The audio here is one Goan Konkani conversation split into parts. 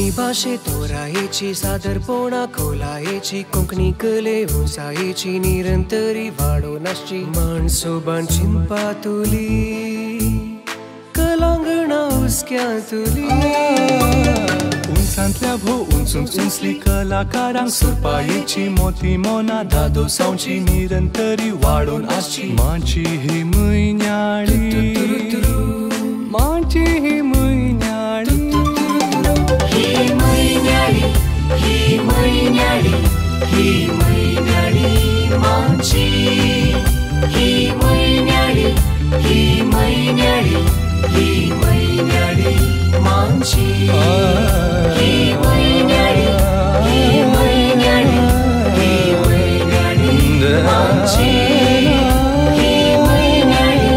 कोंकणी भाशे तोरायेची सादरपणा खोलायेची कोंकणी कले उंचायेची निरंतरी वाडोवन आसची माणसोबान चिंतपा तुली कलांगणा हुस्क्यांतुली उंचांतल्या भोव उंच उंच उंचली कलाकारांक सुरपायेची मोती मोना दादोसांवची निरंतरी वाडोवन आसची मांची ही म्हयन्याळी मांची ही म्हयन्याळी ही म्हयन्याळी ही म्हयन्याळी ही म्हयन्याळी मांची ही म्हयन्याळी ही म्हयन्याळी ही म्हयन्याळी मांची ही म्हयन्याळी ही म्हयन्याळी ही म्हयन्याळी मांची ही म्हयन्याळी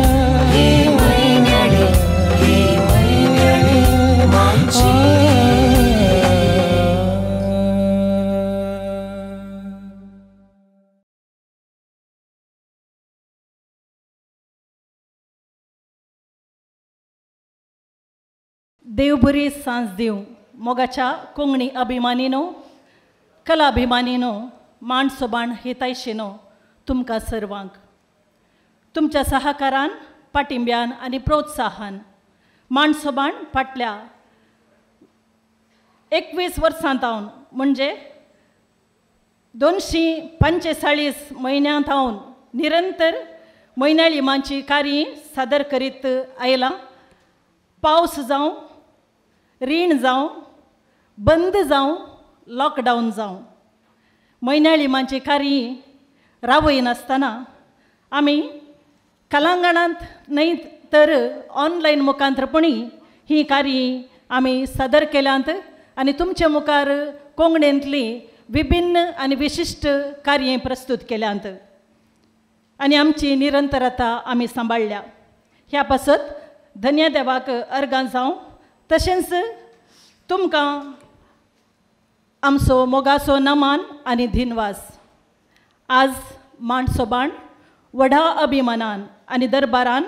ही म्हयन्याळी ही म्हयन्याळी मांची. देव बरी सांज दिवं मोगाच्या कोंकणी अभिमानीनो, कला अभिमानीनो, माणसोबाण हितायशीनो तुमकां सर्वांक तुमच्या सहकारान, पाठिंब्यान आनी प्रोत्साहान माणसोबाण फाटल्या 21 वर्सां थावन म्हणजे 245 म्हयन्यां थावन निरंतर म्हयन्याळी मांची कार्य सादर करीत आयलां. पावस जावं, रीण जावं, बंद जावं, लॉकडावन जावं, म्हयन्याळी मांची कार्य रावयनासतना आमी कलांगणांत न्हय तर ऑनलायन मुखांतरपणी ही कार्य आमी सादर केल्यांत आनी तुमचे मुखार कोंकणींतली विभिन्न आनी विशिश्ट कार्य प्रस्तूत केल्यांत आनी आमची निरंतरता आमी सांबाळ्ळ्या. ह्या पासत धन्य देवाक अर्गां जावं, तशेंच तुमकां आमचो मोगाचो नमान आनी धिनवास. आज माणसोबाण व्हडा अभिमानान आनी दरबारान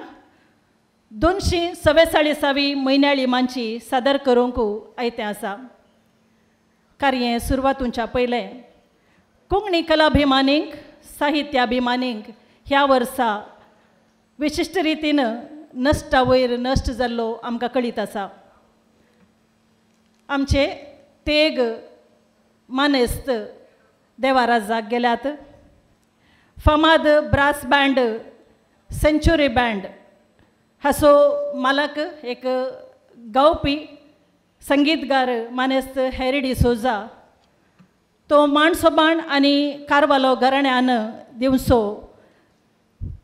244वी म्हयन्याळी मांची सादर करूंक आयतें आसा. कार्य सुरवातूंच्या पयलें कोंकणी कलाभिमानींक, साहित्याभिमानींक ह्या वर्सा विशिश्ट रितीन नश्टा वयर नश्ट जाल्लो आमकां कळीत आसा. आमचे तेग मानेस्त देवाराजाक गेल्यात. फामाद ब्रास बँड सेंच्युरी बँड हाचो मालक एक गावपी संगीतगार मानेस्त हॅरी डिसोजा तो माणसोबाण आनी कारवालो घराण्यान दिवचो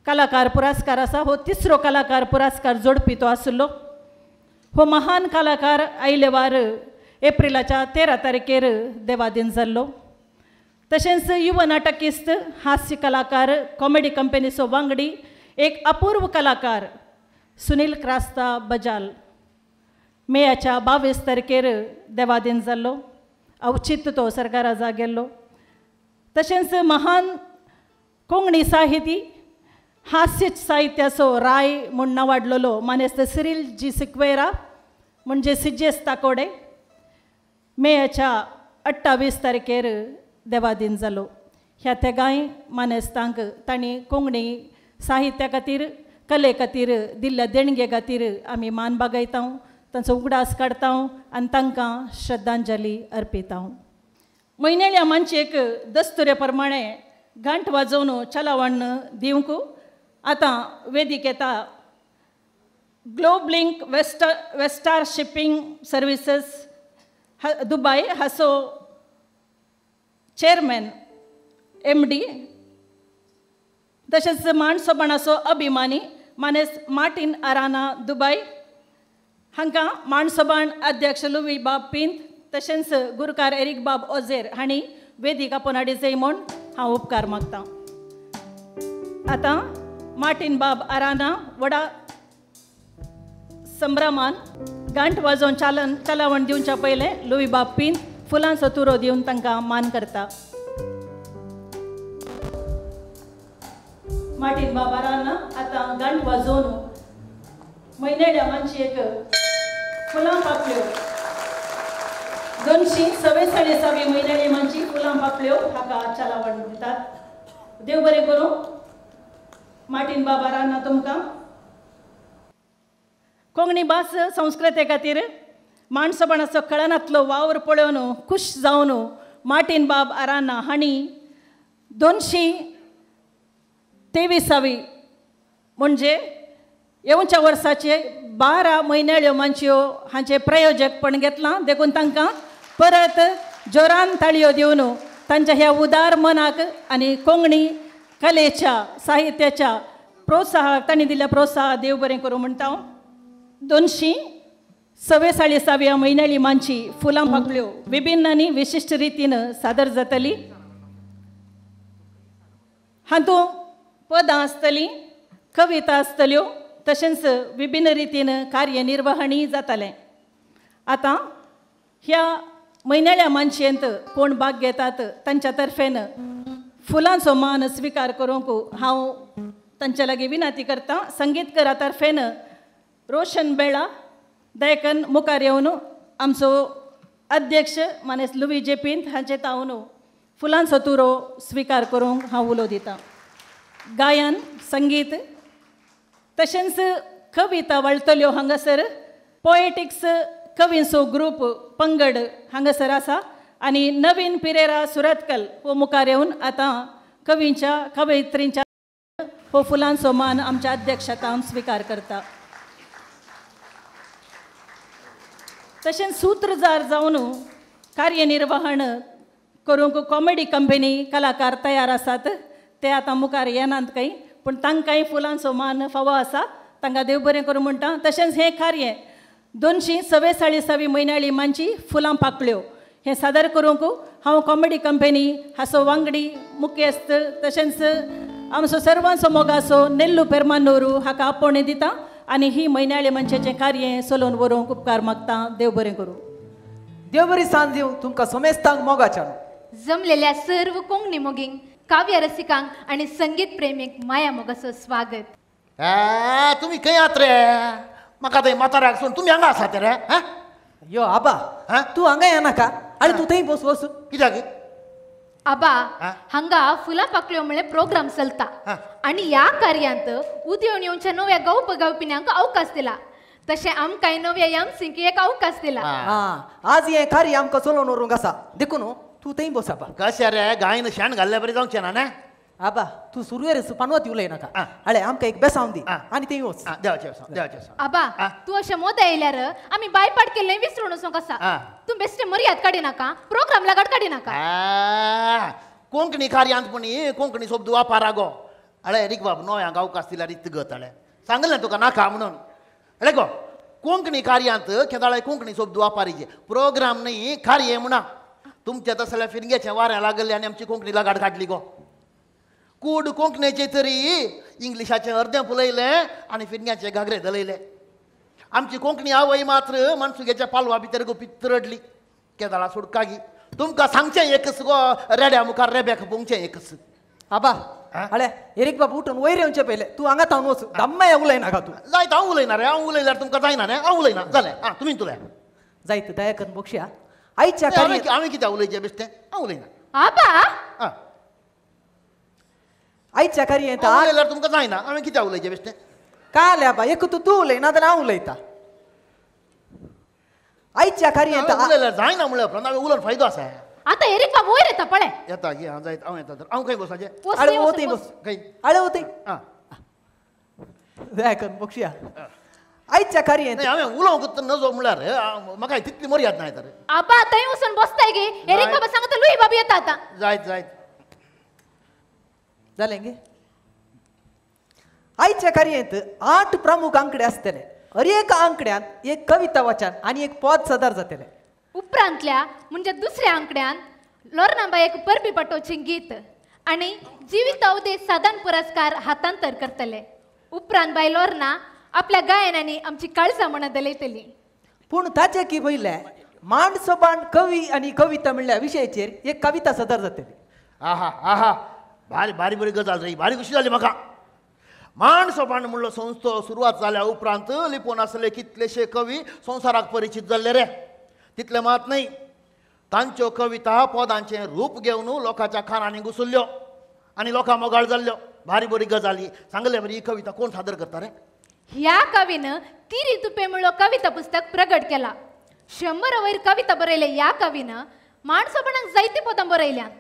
कलाकार पुरस्कार आसा. हो तिसरो कलाकार पुरस्कार जोडपी तो आसलो. हो महान कलाकार आयले वार एप्रिलाच्या 13 तारखेर देवादीन जाल्लो. तशेंच युव नाटकिस्त, हास्य कलाकार, कॉमेडी कंपनीचो वांगडी, एक अपूर्व कलाकार सुनील क्रास्ता बजाल मेयाच्या 22 तारखेर देवादीन जाल्लो. अवचित तो सरकाराजा गेल्लो. तशेंच महान कोंकणी साहिती, हास्य साहित्याचो राय म्हूण नांवाडलेलो मानेस्त सिरील जी सिक्वेरा म्हणजे सिजेस ताकोडे मेयाच्या 28 तारखेर देवादीन जालो. ह्या तेगांय मानेस्तांक तांणी कोंकणी साहित्या खातीर, कले खातीर दिल्ल्या देणगे खातीर आमी मान बागयता, तांचो उगडास काडता आनी तांकां श्रद्धांजली अर्पिता. म्हयन्याळ्या मानचेक दस्तुरे प्रमाणे घांट वाजोवन चलावण दिवंक आतां वेदीक येता Globalink Westar shipping services Dubai हाचो चेअरमॅन MD, तशेंच माणसोबाणाचो अभिमानी मानेस मार्टीन आराना दुबाय हांकां माणसोबाण अध्यक्ष लुवी बाब पिंत तशेंच गुरकार एरीक बाब ओझेर हांणी वेदीक आपोवन हाडिजय म्हूण हांव उपकार मागतां. आतां मार्टीन बाब आराना व्हडा संभ्रमान घांट वाजोवन चलावण दिवच्या पयलें लुवी बाब पिंत फुलांचो तुरो दिवन तांकां मान करता. मार्टीन बाब आराना आतां घांट वाजोवन म्हयन्याळ्या मानशी एक फुलां पाकल्यो 244 म्हयन्याळी मांची फुलां पाकळ्यो हाका चालावण दितात. देव बरें करूं मार्टीन बाब आराना तुमकां. कोंकणी भास संस्कृते खातीर माणसपणाचो कळनातलो वावर पळोवन खूश जावन मार्टीन बाब आराना हांणी 223 म्हणजे येवच्या वर्साचे 12 म्हयन्याळ्यो मानच्यो हांचे प्रयोजकपण घेतलां. देखून तांकां परत जोरान ताळयो दिवन तांच्या ह्या उदार मनाक आनी कोंकणी कलेच्या साहित्याच्या प्रोत्साहाक तांणी दिल्ल्या प्रोत्साह देव बरें करूं म्हणटा हांव. 244 म्हयन्याळी मानची फुलां पाकळ्यो विभिन्न आनी विशिश्ट रितीन सादर जातली. हातूंत पदां आसतलीं, कविता आसतल्यो, तशेंच विभिन्न रितीन कार्यनिर्वहणीय जातालें. आतां ह्या म्हयन्याळ्या मानशेंत कोण भाग घेतात तांच्या तर्फेन फुलांचो मान स्विकार करूंक हांव तांच्या लागीं विनंती करतां. संगीतकारा तर्फेन रोशन बेळा दयकन मुखार येवन आमचो अध्यक्ष मानेस्त लुवी जे पिंत हांचे तावन फुलांचो तुरो स्विकार करूंक हांव उलो दितां. गायन, संगीत तशेंच कविता वळटल्यो हांगासर पोएटिक्स कवींचो ग्रूप पंगड हांगासर आसा आनी नवीन पिरेरा सुरतकल हो मुखार येवन आतां कवींच्या कवयित्रींच्या हो फुलांचो मान आमच्या अध्यक्षतान स्विकार करता. तशेंच सूत्रधार जावन कार्यनिर्वहण करूंक कॉमेडी कंपनी कलाकार तयार आसात. ते आतां मुखार येनात कांय, पूण तांकांय फुलांचो मान फावो आसा. तांकां देव बरें करूं म्हणटा. तशेंच हें कार्य 244 म्हयन्याळी मानची फुलां पाकळ्यो हें सादर करूंक हांव कॉमेडी कंपनी हाचो वांगडी मुखेस्त तशेंच आमचो सर्वांचो मोगाचो नेल्लू पेरमानोरू हाका आपोवणें दिता आनी ही म्हयन्याळे मनशाचें कार्य चलोवन व्हरूंक उपकार मागता. देव बरें करूं. देव बरी सांज दिवं तुमकां समेस्तांक मोगाच्यान. जमलेल्या सर्व कोंकणी मोगींक, काव्य रसिकांक आनी संगीत प्रेमीक माया मोगाचो स्वागत. तुमी खंय आहात रे? म्हाका थंय म्हाताऱ्याक सोडून तुमी हांगा आसात रे? यो आबा, तूं हांगा येनाका आनी तूं थंय बस वच. कित्याक आबा? हांगा फुलां पाकळ्यो म्हळ्यार प्रोग्राम चलता आनी ह्या कार्यांत उदेवन येवच्या नव्या गावपा गावपिण्यांक अवकाश दिला. तशें आमकांय नव्या यमसिंक एक अवकाश दिला. आज हें कार्य आमकां चलोवन व्हरूंक आसा, देखून तूं थंय बस आबा. कशें रे, गायन शेण घाल्ले बरी जावचें ना न्ही? आबा तूं सुरवेर पानवत उलय नाका. अळे आमकां एक बेसावन दी आनी थंय वच. आबा तूं अशें मोद येयल्यार आमी बायपाट केल्लें विसरून वचूंक आसा. तूं बेश्टें मर्याद काडी नाका, प्रोग्राम लागड काडी नाका. कोंकणी कार्यांत पूण कोंकणी शब्द वापरा गो. अळे रिक बाब नव्यांक अवकाश दिल्यार इतलें गत. अळे सांगलें तुका नाका म्हणून. अळे गो कोंकणी कार्यांत केदाळे कोंकणी शब्द वापरीचे, प्रोग्राम न्ही कार्य म्हणा. तुमच्या तसल्या फिरंग्याचें वारें लागलें आनी आमची कोंकणी लगाड काडली गो. कूड कोंकणीचे तरी इंग्लिशाचें अर्दें फुलयलें आनी फिरंग्याचे घागरे दलयले. आमची कोंकणी आवय मात्र मानसुगेच्या पालवा भितर गो पित्रडली. केदाळा सुडकागी तुमकां सांगचें एकच गो, रेड्या मुखार रेब्याक पोंगचें एकच. आबा अळे एरीक बाब उठून वयर येवचें पयलें तूं हांगा थावन वच. दम्माय उलयनाका तूं. जायत हांव उलयना रे, हांव उलयल्यार तुमकां जायना न्ही. हांव उलयना जालें. आं तुमी तुल्या जायत दया करून बक्षया आयच्या हांवें कित्याक उलयचें बेश्टें? हांव उलयना. आबा आयच्या कार्यांत उलयल्यार तुमकां जायना, हांवें कित्याक उलयचें बेश्टें? काल आबा एक तूं तूं उलयना जाल्यार हांव उलयता. आयच्या कार्यांत उलयल्यार जायना म्हणल्यार उपरांत हांवें उलोवन फायदो आसा. आतां एरीक बाब वयर येता पळय. येता गे. हांव जायत हांव येता तर. हांव खंय बसाचें? अळे वतय बस. खंय? अळे वतय. आं दया करून बक्षया आयच्या कार्यांत हांवें उलोवंक नजो म्हणल्यार म्हाका तितली मर्याद ना तर. आबा थंय वचून बसताय गे. एरीक बाबा सांगता लुई बाब येता आतां. जायत जायत जालें गे. आयच्या कार्यांत 8 प्रमुख आंकडे आसतले. हर एका आंकड्यांत एक कविता वाचन आनी एक पद सादर जातलें. उपरांतल्या म्हणजे दुसऱ्या आंकड्यान लोर्नाबायक परबी पाटोवचें गीत आनी जिवितावदे साधन पुरस्कार हातांतर करतले. उपरांत बाय लोर्ना आपल्या गायनांनी आमची काळजां म्हणा दलयतली. पूण ताचे की पयलें मांडसोबाण कवी आनी कविता म्हणल्या विशयाचेर एक कविता सादर जातली. आहा आहा भारी भारी बरी गजाल रे, भारी खुशी जाली म्हाका. मांडसोबाण म्हणलो संस्था सुरवात जाल्या उपरांत लिपोवन आसले कितलेशे कवी संवसाराक परिचीत जाल्ले रे. तितले मात न्हय, तांच्यो कविता पदांचें रूप घेवन लोकांच्या कानांनी घुसल्ल्यो आनी लोकां मोगाळ जाल्ल्यो. भारी बरी गजाली सांगले बरी. ही कविता कोण सादर करता रे? ह्या कवीन तिरी तुपे म्हणलो कविता पुस्तक प्रगट केला. 100 वयर कविता बरयले ह्या कवीन माणसोपणाक जायती पदां बरयल्यान.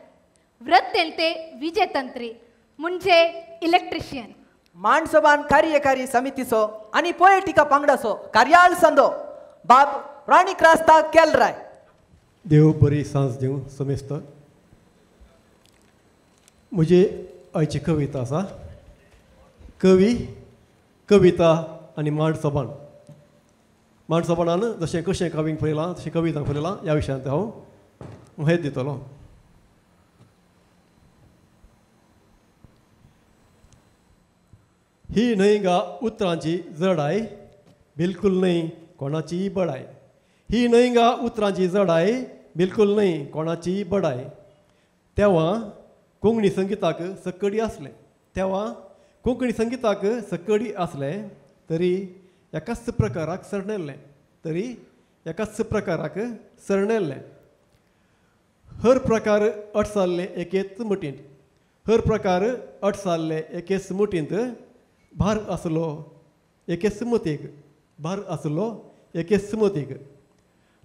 व्रतेल ते विजयतंत्री म्हणजे इलेक्ट्रिशियन. माणसोबान कार्यकारी समितीचो आनी पोएटिका पांगडाचो कार्याळ संदो बाब राणी क्रास्ता केलराय. देव बरी सांज दिवं समेस्त. म्हजी आयची कविता आसा कवी, कविता आनी मांडसोबाण. मांडसोबाणान जशें कशें कवींक फुलयलां तशें कवितांक फुलयलां ह्या विशयांत हांव म्हायत दितलो. ही न्हय गा उतरांची जडाय, बिलकुल न्हय कोणाचीय बडाय. ही न्हय गा उतरांची जडाय, बिलकुल न्हय कोणाचीय बडाय. तेव्हा कोंकणी संगिताक सकडी आसलें, तेव्हा कोंकणी संगिताक सकडी आसलें तरी एकाच प्रकाराक सरणेल्लें, तरी एकाच प्रकाराक सरणेल्लें. हर प्रकार अटसाल्ले एकेच मुठींत, हर प्रकार अटसाल्ले एकेच मुठींत. भार आसलो एकेच मतीक, भार आसलो एकेच मतीक.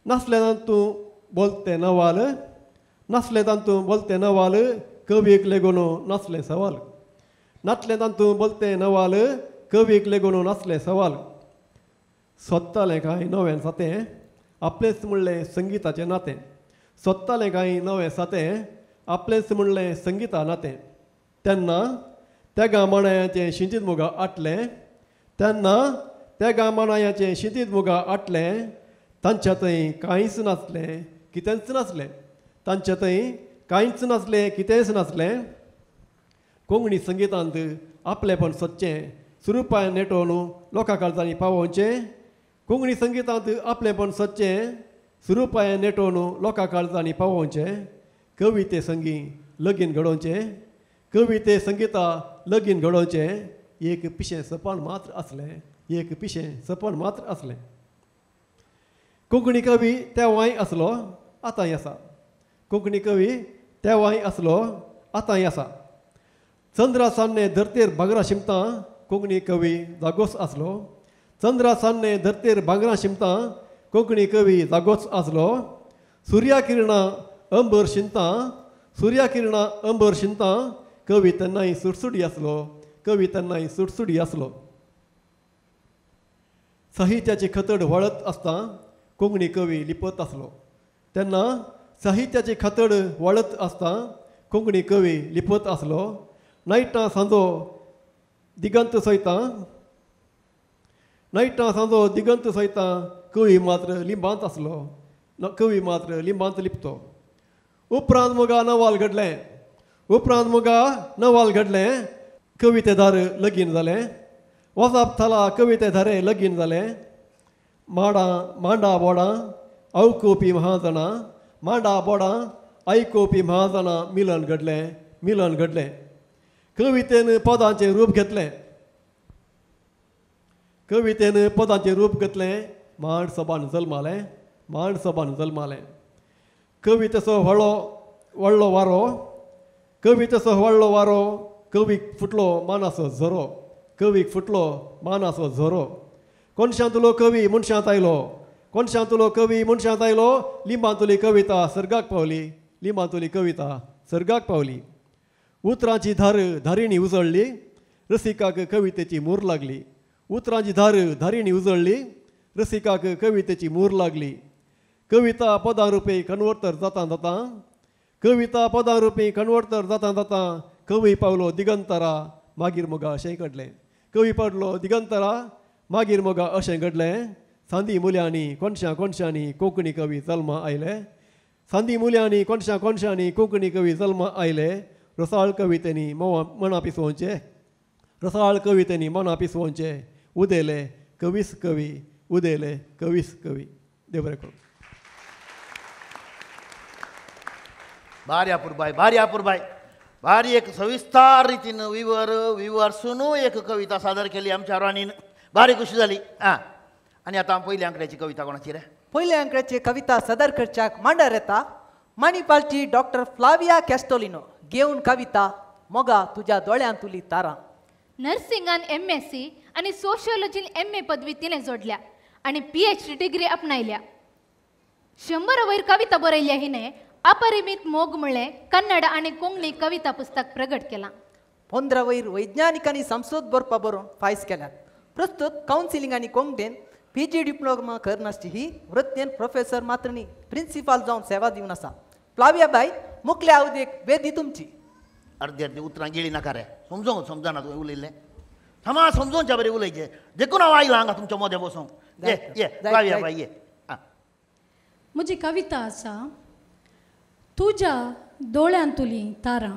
नासलें तातूं बोलतें नवाल, नासलें तातूं बोलतें नवाल, कवीक लेगून नासलें सवाल. नासलें तातूं बोलतें नवाल, कवीक लेगून नासलें सवाल. सोदतालें कांय नवें सातें, आपलेंच म्हणलें संगिताचें नातें. सोदतालें कांय नवें सातें, आपलेंच म्हणलें संगिता नातें. तेन्ना त्या माणायाचें शिंतीद मुगा आटलें, तेन्ना त्या माणायाचें शिंतीद मुगा आटलें. तांच्या थंय कांयच नासलें, कितेंच नासलें. तांच्या थंय कांयच नासलें, कितेंच नासलें. कोंकणी संगितांत आपलेपण सोदचें, सुरुपाय नेटोवन लोकां काळजांनी पावोवचें. कोंकणी संगितांत आपलेपण सोदचें, सुरुपाय नेटोवन लोकां काळजांनी पावोवचें. कविते संगी लगीन घडोवचें, कविते संगिता लगीन घडोवचें. एक पिशें सपन मात्र आसलें, एक पिशें सपन मात्र आसलें. कोंकणी कवी तेवाय आसलो, आतांय आसा. कोंकणी कवी तेवाय आसलो, आतांय आसा. चंद्रा सान्ने धरतेर भांगरा शिमता, कोंकणी कवी जागोच आसलो. चंद्रा सान्ने धरतेर भांगरा शिमता, कोंकणी कवी जागोच आसलो. सुर्या किरणां अंबर शिंता, सुर्या किरणां अंबर शिंता, कवी तेन्नाय सुडसुडी आसलो, कवी तेन्नाय सुडसुडी आसलो. साहित्याची खतड वळत आसता, कोंकणी कवी लिपत आसलो. तेन्ना साहित्याची खतड वळत आसता, कोंकणी कवी लिपत आसलो. नायटां सांजो दिगंत सयता, नायटां सांजो दिगंत सयता, कवी मात्र लिंबांत आसलो, कवी मात्र लिंबांत लिपतो. उपरांत मुगा नवाल घडलें, उपरांत मुगा नवाल घडलें. कवितेदार लगीन जालें, वजाप थाला कवितेधारे लगीन जालें. माडां मांडा बोडां आयकोवपी महाजनां, मांडा बोडां आयकोवपी महाजनां मिलन घडलें, मिलन घडलें. कवितेन पदांचें रूप घेतलें, कवितेन पदांचें रूप घेतलें. मांड सबान जल्मालें, मांड सबान जल्मालें. कवितेचो व्हडलो व्हडलो वारो, कवितेचो व्हडलो वारो, कवीक फुटलो मानाचो झरो, कवीक फुटलो मानाचो झरो. कोणशांतलो कवी मनशांत आयलो, कोणशांतलो कवी मनशांत आयलो. लिंबांतली कविता सर्गाक पावली, लिंबांतली कविता सर्गाक पावली. उतरांची धार धारिणी उजळ्ळी, रसिकाक कवितेची मूर लागली. उतरांची धार धारिणी उजळ्ळी, रसिकाक कवितेची मूर लागली. कविता पदां रुपी कन्वर्टर जाता जाता, कविता पदां रुपी कन्वर्टर जाता जाता, कवी पावलो दिगंतरा, मागीर मोगा अशें घडलें. कवी पावलो दिगंतरा, मागीर मोगा अशें घडलें. सांदी मुल्यांनी कोणशां कोणशांनी कोंकणी कवी जल्मा आयले, सांदी मुल्यांनी कोणशां कोणशांनी कोंकणी कवी जल्मा आयले. रसाळ कवितेंनी मनां पिसोवचें, रसाळ कवितेंनी मनां पिसोवचें. उदेले कवीस कवी, उदेले कवीस कवी. देव बरें करूं. भारी अपुरबाय, भारी अपुरबाय, भारी एक सविस्तार रितीन विवर विवर सुनू एक कविता सादर केली आमच्या राणीन. भारी खुशी जाली. आं, आनी आतां पयल्या आंकड्याची कविता कोणाची रे? पयल्या आंकड्याची कविता सादर करच्याक मांडार येता मणिपालची डॉक्टर फ्लाविया कॅस्टोलिनो घेवन कविता मोगा तुज्या दोळ्यांतुली तारां. नर्सिंगान MSc आनी सोशियोलॉजीन MA पदवी तिणें जोडल्या आनी PhD degree आपणायल्या. 100 वयर कविता बरयल्या हिणें अपरिमित मोग म्हळ्ळें कन्नड आनी कोंकणी कविता पुस्तक प्रगट केलां. 15 वयर वैज्ञानिक आनी संशोध बरपा बरोवन फायस केल्यात. प्रस्तुत कावन्सिलिंग आनी कोंकणीन PG diploma करनासची ही वृत्तेन प्रोफेसर मात्र न्ही प्रिंसिपाल जावन सेवा दिवन आसा. फ्लाविया बाय मुखल्या अवधेक वेदी तुमची. अर्दी अर्दी उतरां गिळी नाका रे, समजोंक समजना तुवें उलयल्लें समा समजोवच्या बरें उलयचें देखून हांव आयलां हांगा तुमच्या मोदें बसूंक. ये ये फ्लाविया बाय ये. म्हजी कविता आसा तुज्या दोळ्यांतुली तारां.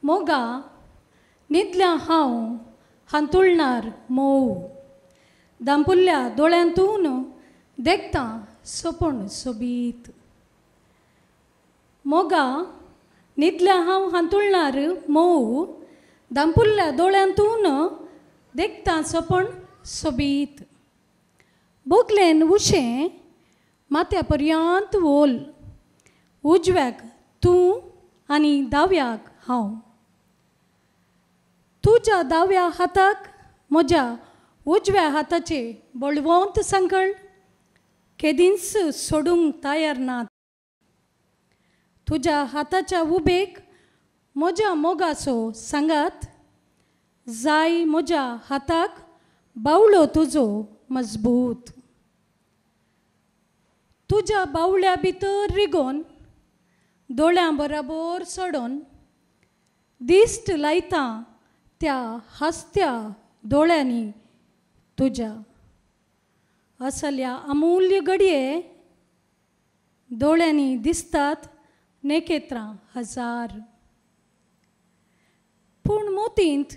मोगा न्हिदल्या हांव हांतुळणार मोव दांपुल्ल्या दोळ्यांतून देखता सपण सोबीत. मोगा न्हिदल्या हांव हांतुळणार मोव दांपुल्ल्या दोळ्यांतून देखता सपण सोबीत. बोगलेन उशें माथ्या पर्यांत वोल उजव्याक तूं आनी दाव्याक हांव. तुज्या दाव्या हाताक म्हज्या उजव्या हाताचे बळवंत सांकळ केदींच सोडूंक तयार नात. तुज्या हाताच्या उबेक म्हज्या मोगाचो सांगात जाय म्हज्या हाताक बावलो तुजो मजबूत. तुज्या बावल्या भितर रिगोन दोळ्यां बराबर सोडून दिश्ट लायता त्या हांसत्या दोळ्यांनी तुज्या. असल्या अमूल्य घडये दोळ्यांनी दिसतात नेकेत्रां हजार. पूण मोतींत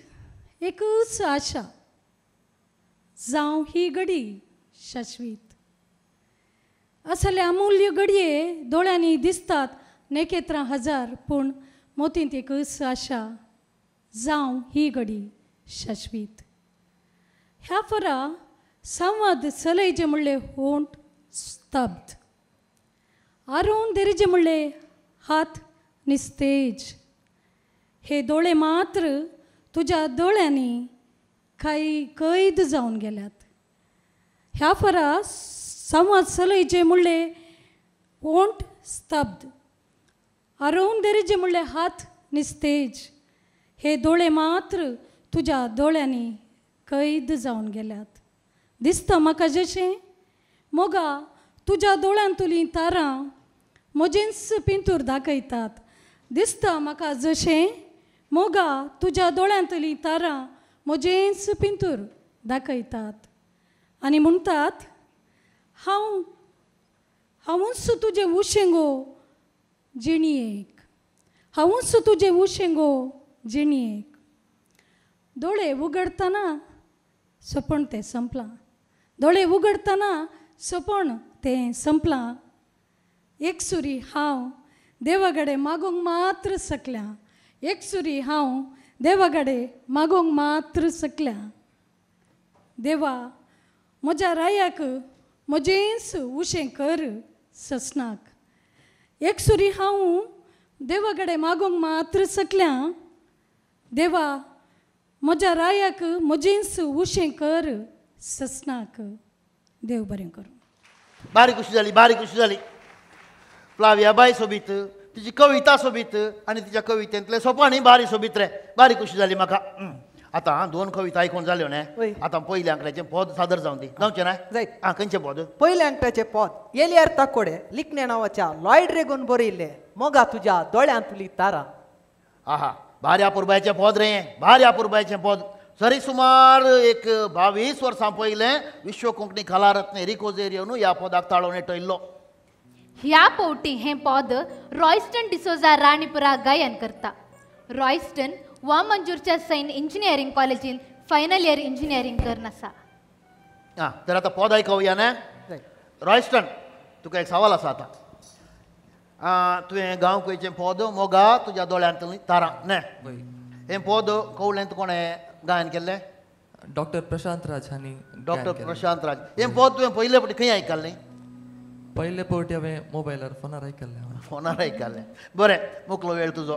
एकूच आशा जावं ही घडी शाश्वीत. असल्या अमूल्य घडये दोळ्यांनी दिसतात नेकेत्रां हजार पूण मोतींत एकूच आशा जावं ही घडी शाश्वीत. ह्या फरा संवाद चलयचे म्हणले होंठ स्तब्ध आरोवन धरिजे म्हणले हात निस्तेज. हे दोळे मात्र तुज्या दोळ्यांनी कांय कैद जावन गेल्यात. ह्या फरा संवाद चलयचे म्हणले ओंठ स्तब्ध आरोवन धरिजे म्हणले हात निस्तेज. हे दोळे मात्र तुज्या दोळ्यांनी कैद जावन गेल्यात. दिसता म्हाका जशें मोगा तुज्या दोळ्यांतुलीं तारां म्हजेंच पिंतूर दाखयतात. दिसता म्हाका जशें मोगा तुज्या दोळ्यांतलीं तारां म्हजेंच पिंतूर दाखयतात. आनी म्हणटात हांव हांवूच तुजें उशें गो जिणयेक, हांवूच तुजें उशें गो जिणयेक. दोळे उगडतना सपन तें संपलां, दोळे उगडतना सपन तें संपलां. एकसुरी हांव देवा कडेन मागूंक मात्र शकल्या, एकसुरी हांव देवा कडेन मागूंक मात्र शकल्या. देवा म्हज्या रायाक म्हजेंच उशें कर ससनाक. एकसुरी हांव देवा कडेन मागूंक मात्र शकल्या, देवा म्हज्या रायाक म्हजेंच उशें कर ससनाक. देव बरें करूं. बारीक खुशी जाली, बारीक खुशी जाली. फ्लाविया बाय सोबीत, तिची कविता सोबीत आनी तिच्या कवितेंतले सोपाणी बारी सोबीत रे, बारी खुशी जाली म्हाका. आतां दोन कविता आयकून जाल्यो न्ही, आतां पयल्या आंकड्याचें पद सादर जावन दी, जावचें ना? जायत. आं, खंयचें पद? पयल्या आंकड्याचें पद एलियार ताकोडे लिखणे नांवाच्या लॉयड रेगून बरयिल्लें मोगा तुज्या दोळ्यांतली तारां. आहा, भारी अपुरबायचें पद रे, भारी अपुरबायचें पद. सरी सुमार एक 22 वर्सां पयलें विश्व कोंकणी कलारत्न एरिक ओझेर येवन ह्या पदाक ताळो नेटयल्लो. ह्या पवटी हें पद रॉयस्टन डिसोजा राणीपुरा गायन करता. रॉयस्टन वामंजूरच्या सैन इंजिनियरींग कॉलेजीन फायनल इयर इंजिनियरींग करून आसा. आं, तर आतां पद आयकुया न्ही. रॉयस्टन, तुका एक सवाल आसा आतां. तुवें गांव खंयचें पद मोगा तुज्या दोळ्यांतली तारां न्ही, हें पद कवळेंत कोणें गायन केल्लें? डॉक्टर प्रशांत राज हांणी. डॉक्टर प्रशांत राज. हें पद तुवें पयले फावटी खंय आयकल्लें? पयले पावटी हांवें मोबायलार फोनार आयकल्लें. फोनार आयकल्लें. बरें, मोकलो वेळ तुजो.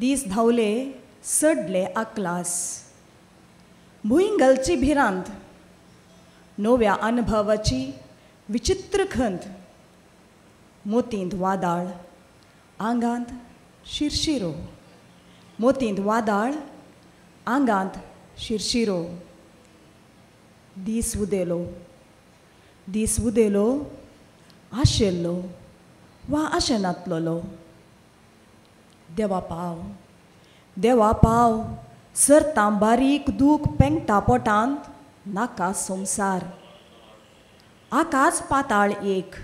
दीस धांवले सडले आकलास भूंय घालची भिरांत नव्या अनुभवाची विचित्र खंत मोतींत वादाळ आंगांत शिरशिरो मोतींत वादाळ आंगांत शिरशिरो दीस उदेलो दीस उदेलो आशिल्लो वा आशेनातलोलो देवा पाव देवा पाव सरतां बारीक दूख पेंगटा पोटांत नाका संवसार आकाश पाताळ एक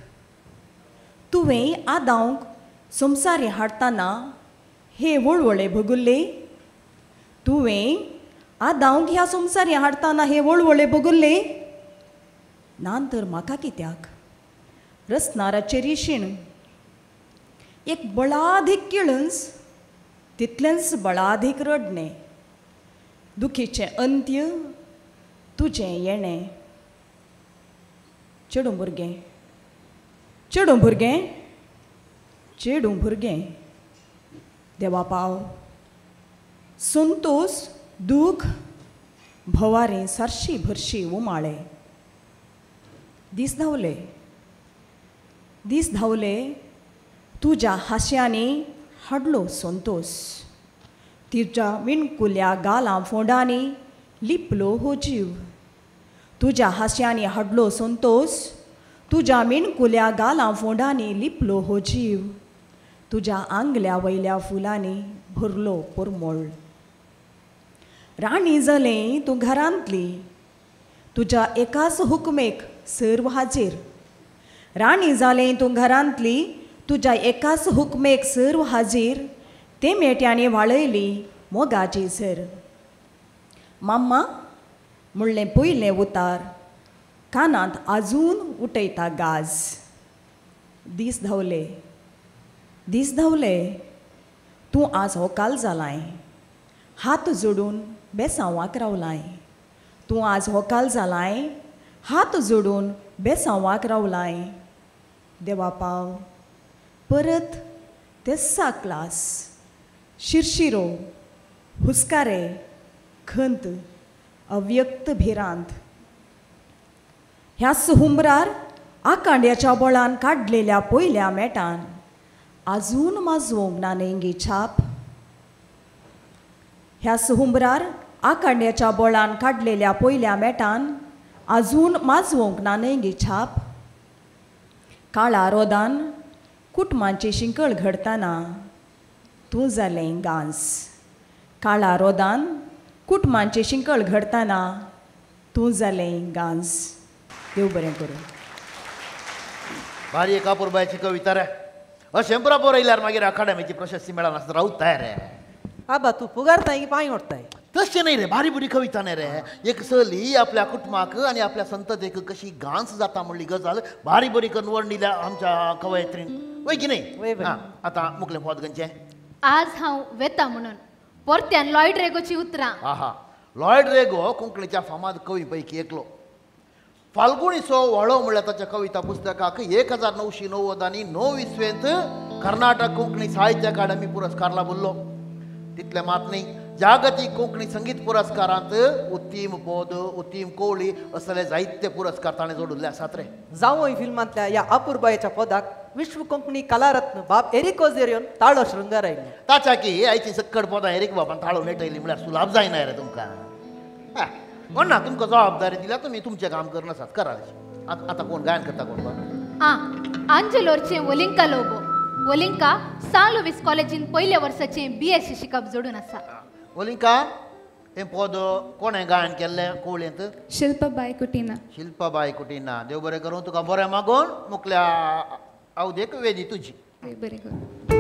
तुवें आदावंक संवसारी हाडटना हे वळवळे भोगुल्ले तुवें आदावंक ह्या संवसारी हाडटना हे वळवळे भोगुल्ले ना तर म्हाका कित्याक रसनाराचेर शीण एक बळाधीक किळंस तितलेंच बळाधीक रडणें दुखीचें अंत्य तुजें येणें चेडूं भुरगें चेडूं भुरगें चेडूं भुरगें देवा पाव संतोस दूख भोवारें सारशी भरशी उमाळे दीस धांवले दीस धांवले तुज्या हांश्यांनी हाडलो संतोस तुज्या मिणकुल्या गालां फोंडांनी लिपलो हो जीव तुज्या हांश्यांनी हाडलो संतोस तुज्या मिणकुल्या गालां फोंडांनी लिपलो हो जीव तुज्या आंगल्या वयल्या फुलांनी भरलो परमळ राणी जालें तूं घरांतली तुज्या एकाच हुकमेक सर्व हाजीर राणी जालें तूं घरांतली तुज्या एकाच हुकमेक सर्व हाजीर ते मेट्यांनी वाळयली मोगाची झर माम्मा म्हणलें पयलें उतार कानांत आजून उठयता गाज दीस धांवले दीस धांवले तूं आज होकाल जालाय हात जोडून बेसांवाक रावलाय तूं आज होकाल जालाय हात जोडून बेसांवाक रावलाय देवा पाव परत तेस्सा क्लास शिरशिरो हुस्कारे खंत अव्यक्त भिरांत ह्याच हुंबरार आकांड्याच्या बळान काडलेल्या पयल्या मेटान आजून माजवंक ना नेंगी छाप ह्याच हुंबरार आकांड्याच्या बळान काडलेल्या पयल्या मेटान आजून माजवंक ना नेंगी छाप काळा रोदान कुटमांची शिंकळ घडताना तूं जालें गांस काळा रोदान कुटमांची शिंकळ घडताना तूं जालें गांस. देव बरें करूं. भारी एका पुरबायची कविता रे. अशें बरोबर येयल्यार मागीर अकाडेमीची प्रशस्ती मेळना रावताय रे. आबा तूं फुगारताय की पांय ओडताय? तशें न्हय रे, भारी बरी कविता न्हय रे. एक चली आपल्या कुटुंबाक आनी आपल्या संततेक कशी गांस जाता म्हणली गजाल भारी बरी करून वर्णिल्या आमच्या कवयत्रीन. वय की न्हय? आतां मुकलें पोत खंयचें? आज हांव वेता म्हणून परत्यान लॉयड रेगोची उतरां. आहा, लॉयड रेगो कोंकणीच्या फामाद कवी पैकी एकलो. फाल्गुणीचो व्हाळो म्हणल्यार ताच्या कविता पुस्तकाक 1999 इसवेंत कर्नाटक कोंकणी साहित्य अकादमी पुरस्कार लाभिल्लो. तितलें मात न्ही, जागतीक कोंकणी संगीत पुरस्कारांत उत्तीम पद, उत्तीम कोळी असले जायते पुरस्कार ताणें जोडिल्ले आसात रे. जावं फिल्मांतल्या ह्या अपुरबायेच्या पदाक विश्व कोंकणी कलारत्न बाब एरिक ओझेरियोन ताळो शृंगार आयलो. ताच्या की आयची सक्कड पदां एरिक बाबान ताळो नेटयली म्हळ्यार सुलाभ जायना रे तुमकां. कोण ना तुमकां जबाबदारी दिल्या, तुमी तुमचें काम करनासात, करा. आतां कोण गायन करता? कोण आं, आंजेलोरचें वोलिंका लोबो. वोलिंका सान लुवीस कॉलेजीन पयल्या वर्साचें BSc शिकप जोडून आसा. वोलिंका, हें पद कोणें गायन केल्लें कोवळेंत? शिल्पाबाय कुटिना. शिल्पाबाय कुटिना. देव बरें करूं तुका, बरें मागून मुकल्या आवदेक वेदी तुजी. बरें करूं.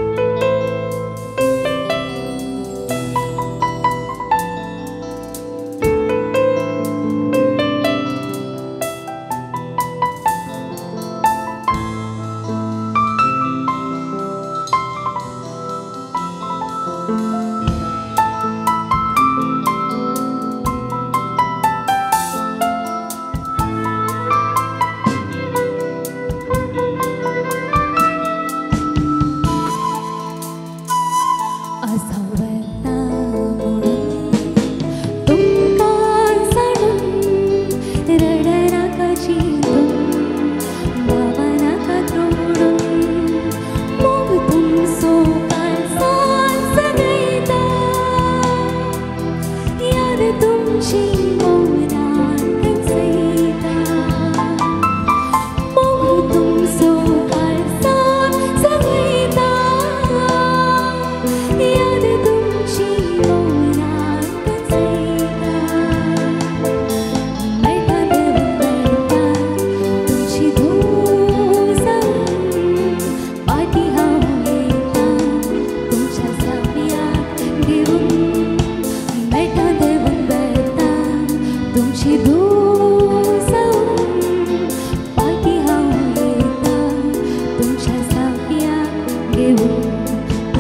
घेऊन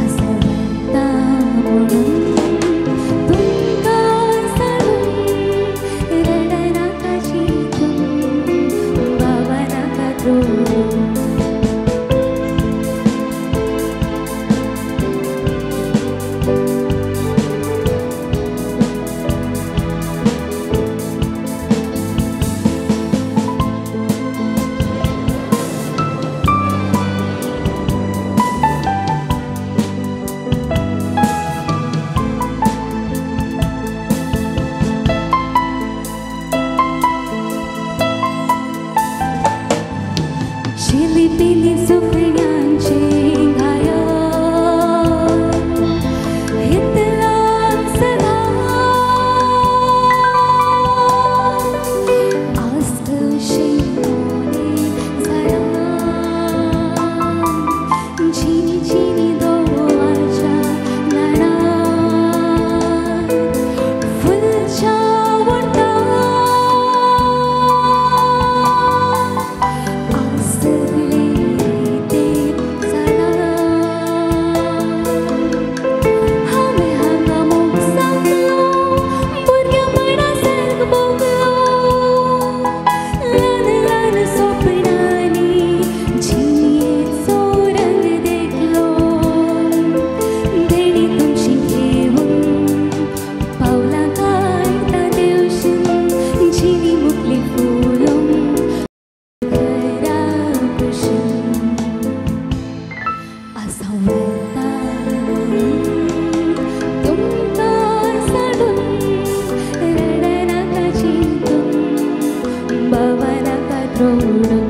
आसा वता म्हणून तुमकां सांडून रडनाका चिंतून बाबा नाका द्रोडून. चिलीपिली सुकण्यांची घाया हितलां सदां आस्त शिंवोनी जाया झिनी झिनी दोवाच्या ल्हारां फुलच्या वोंठां आसले ते जाला हांवें हांगा मोग सांगलो भुरगेपणा सारको भोगलो ल्हान ल्हान सपनांनी जिणेचो रंग देखलो देणी तुमची घेवन पावलां काडटा देवशीन जिणी मुकली फुलोवन घरा भशेन आसा वता तुमकां सांडून रडनाका चिंतून बाबा नाका द्रोडून.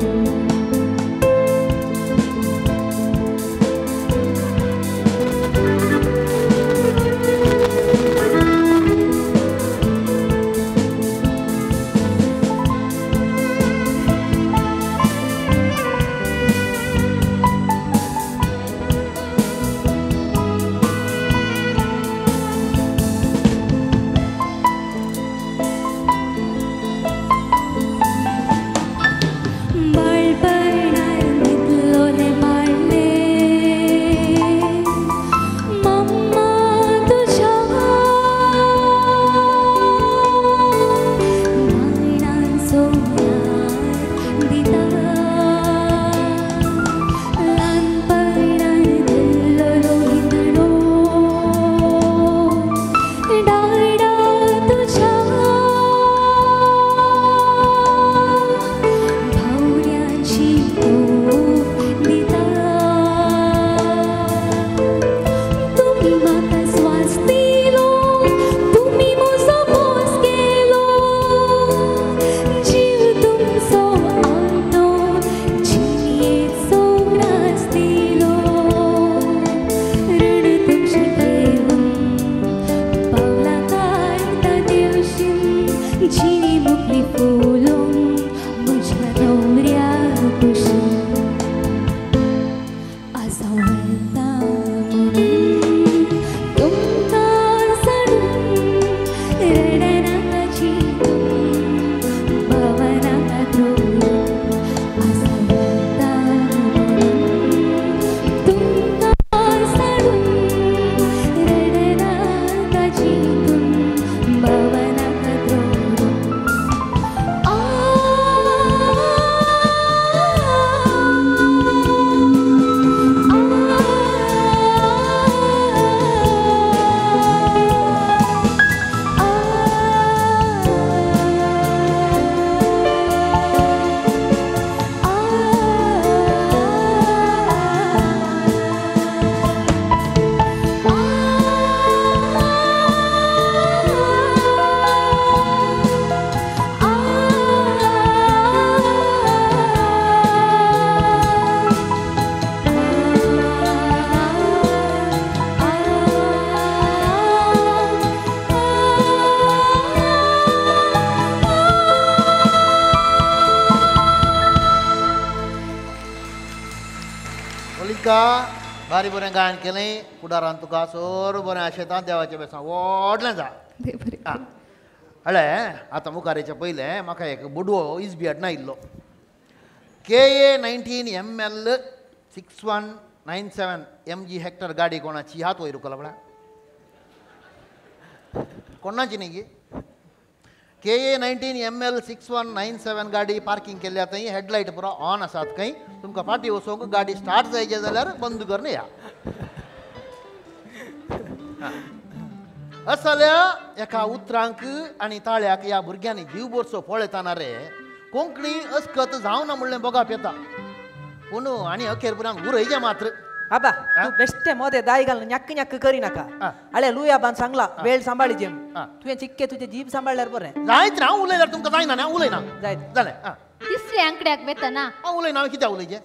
बाळपणार न्हिदलोलें बाळलें मम्मा तुज्या मायणांचो याद दिता ल्हानपणार दिल्लो हिंदडो डाडा तुज्या भावड्यांची ओफ दिता तुमी म्हाका स्वास दिलो तुमी म्हजो मोस केलो जीव तुमचो आंवटोन जिणेचो ग्रास दिलो ऋण तुमचें घेवन पावलां काडटा देवशीन जिणी मुकली फुलोवन म्हज्या न्हवऱ्या कुशीन आसा वता म्हणून तुमकां सांडून रडनाका चिंतून बाबा नाका द्रोडून आसा वता म्हणून तुमकां सांडून रडनाका चिंतून बाबा नाका द्रोडून. आ ओलिका भारी बरें गायन केलें फुडारान तुका सोर बरें आशेतां देवाचें बेसां व्हडलें जा. हळे आतां मुखार येच्या पयलें म्हाका एक बोडवो इजबी हाडना आयिल्लो KA 19 ML 61 97 MG Hector गाडी कोणाची हात वयर उखला पळय. कोणाची न्ही गी? KA 19 ML 6197 गाडी पार्किंग केल्या थंय हेडलायट पुरो ऑन आसात खंय. तुमकां फाटीं वचोंक गाडी स्टार्ट जायचे जाल्यार बंद करून या. असल्या एका उतरांक आनी ताळ्याक ह्या भुरग्यांनी जीव बोरसो पळयतना रे कोंकणी अस्कत जावना म्हणलें बोगाप येता. पूण आनी अखेर पुरान उरयचें मात्र. आबा तूं बेश्टे मोदे दाय घालून ñक्क ñक्क करी नाका. अळे लुयाबान सांगला वेळ सांबाळी जेम. तुवें चिक्के तुजे जीभ सांबाळल्यार बरें. जायत हांव उलयल्यार तुमकां जायना. हांव उलयना. जायत जालें. तिसऱ्या आंकड्याक वेतना हांव उलयना. हांवें कित्याक उलयचें?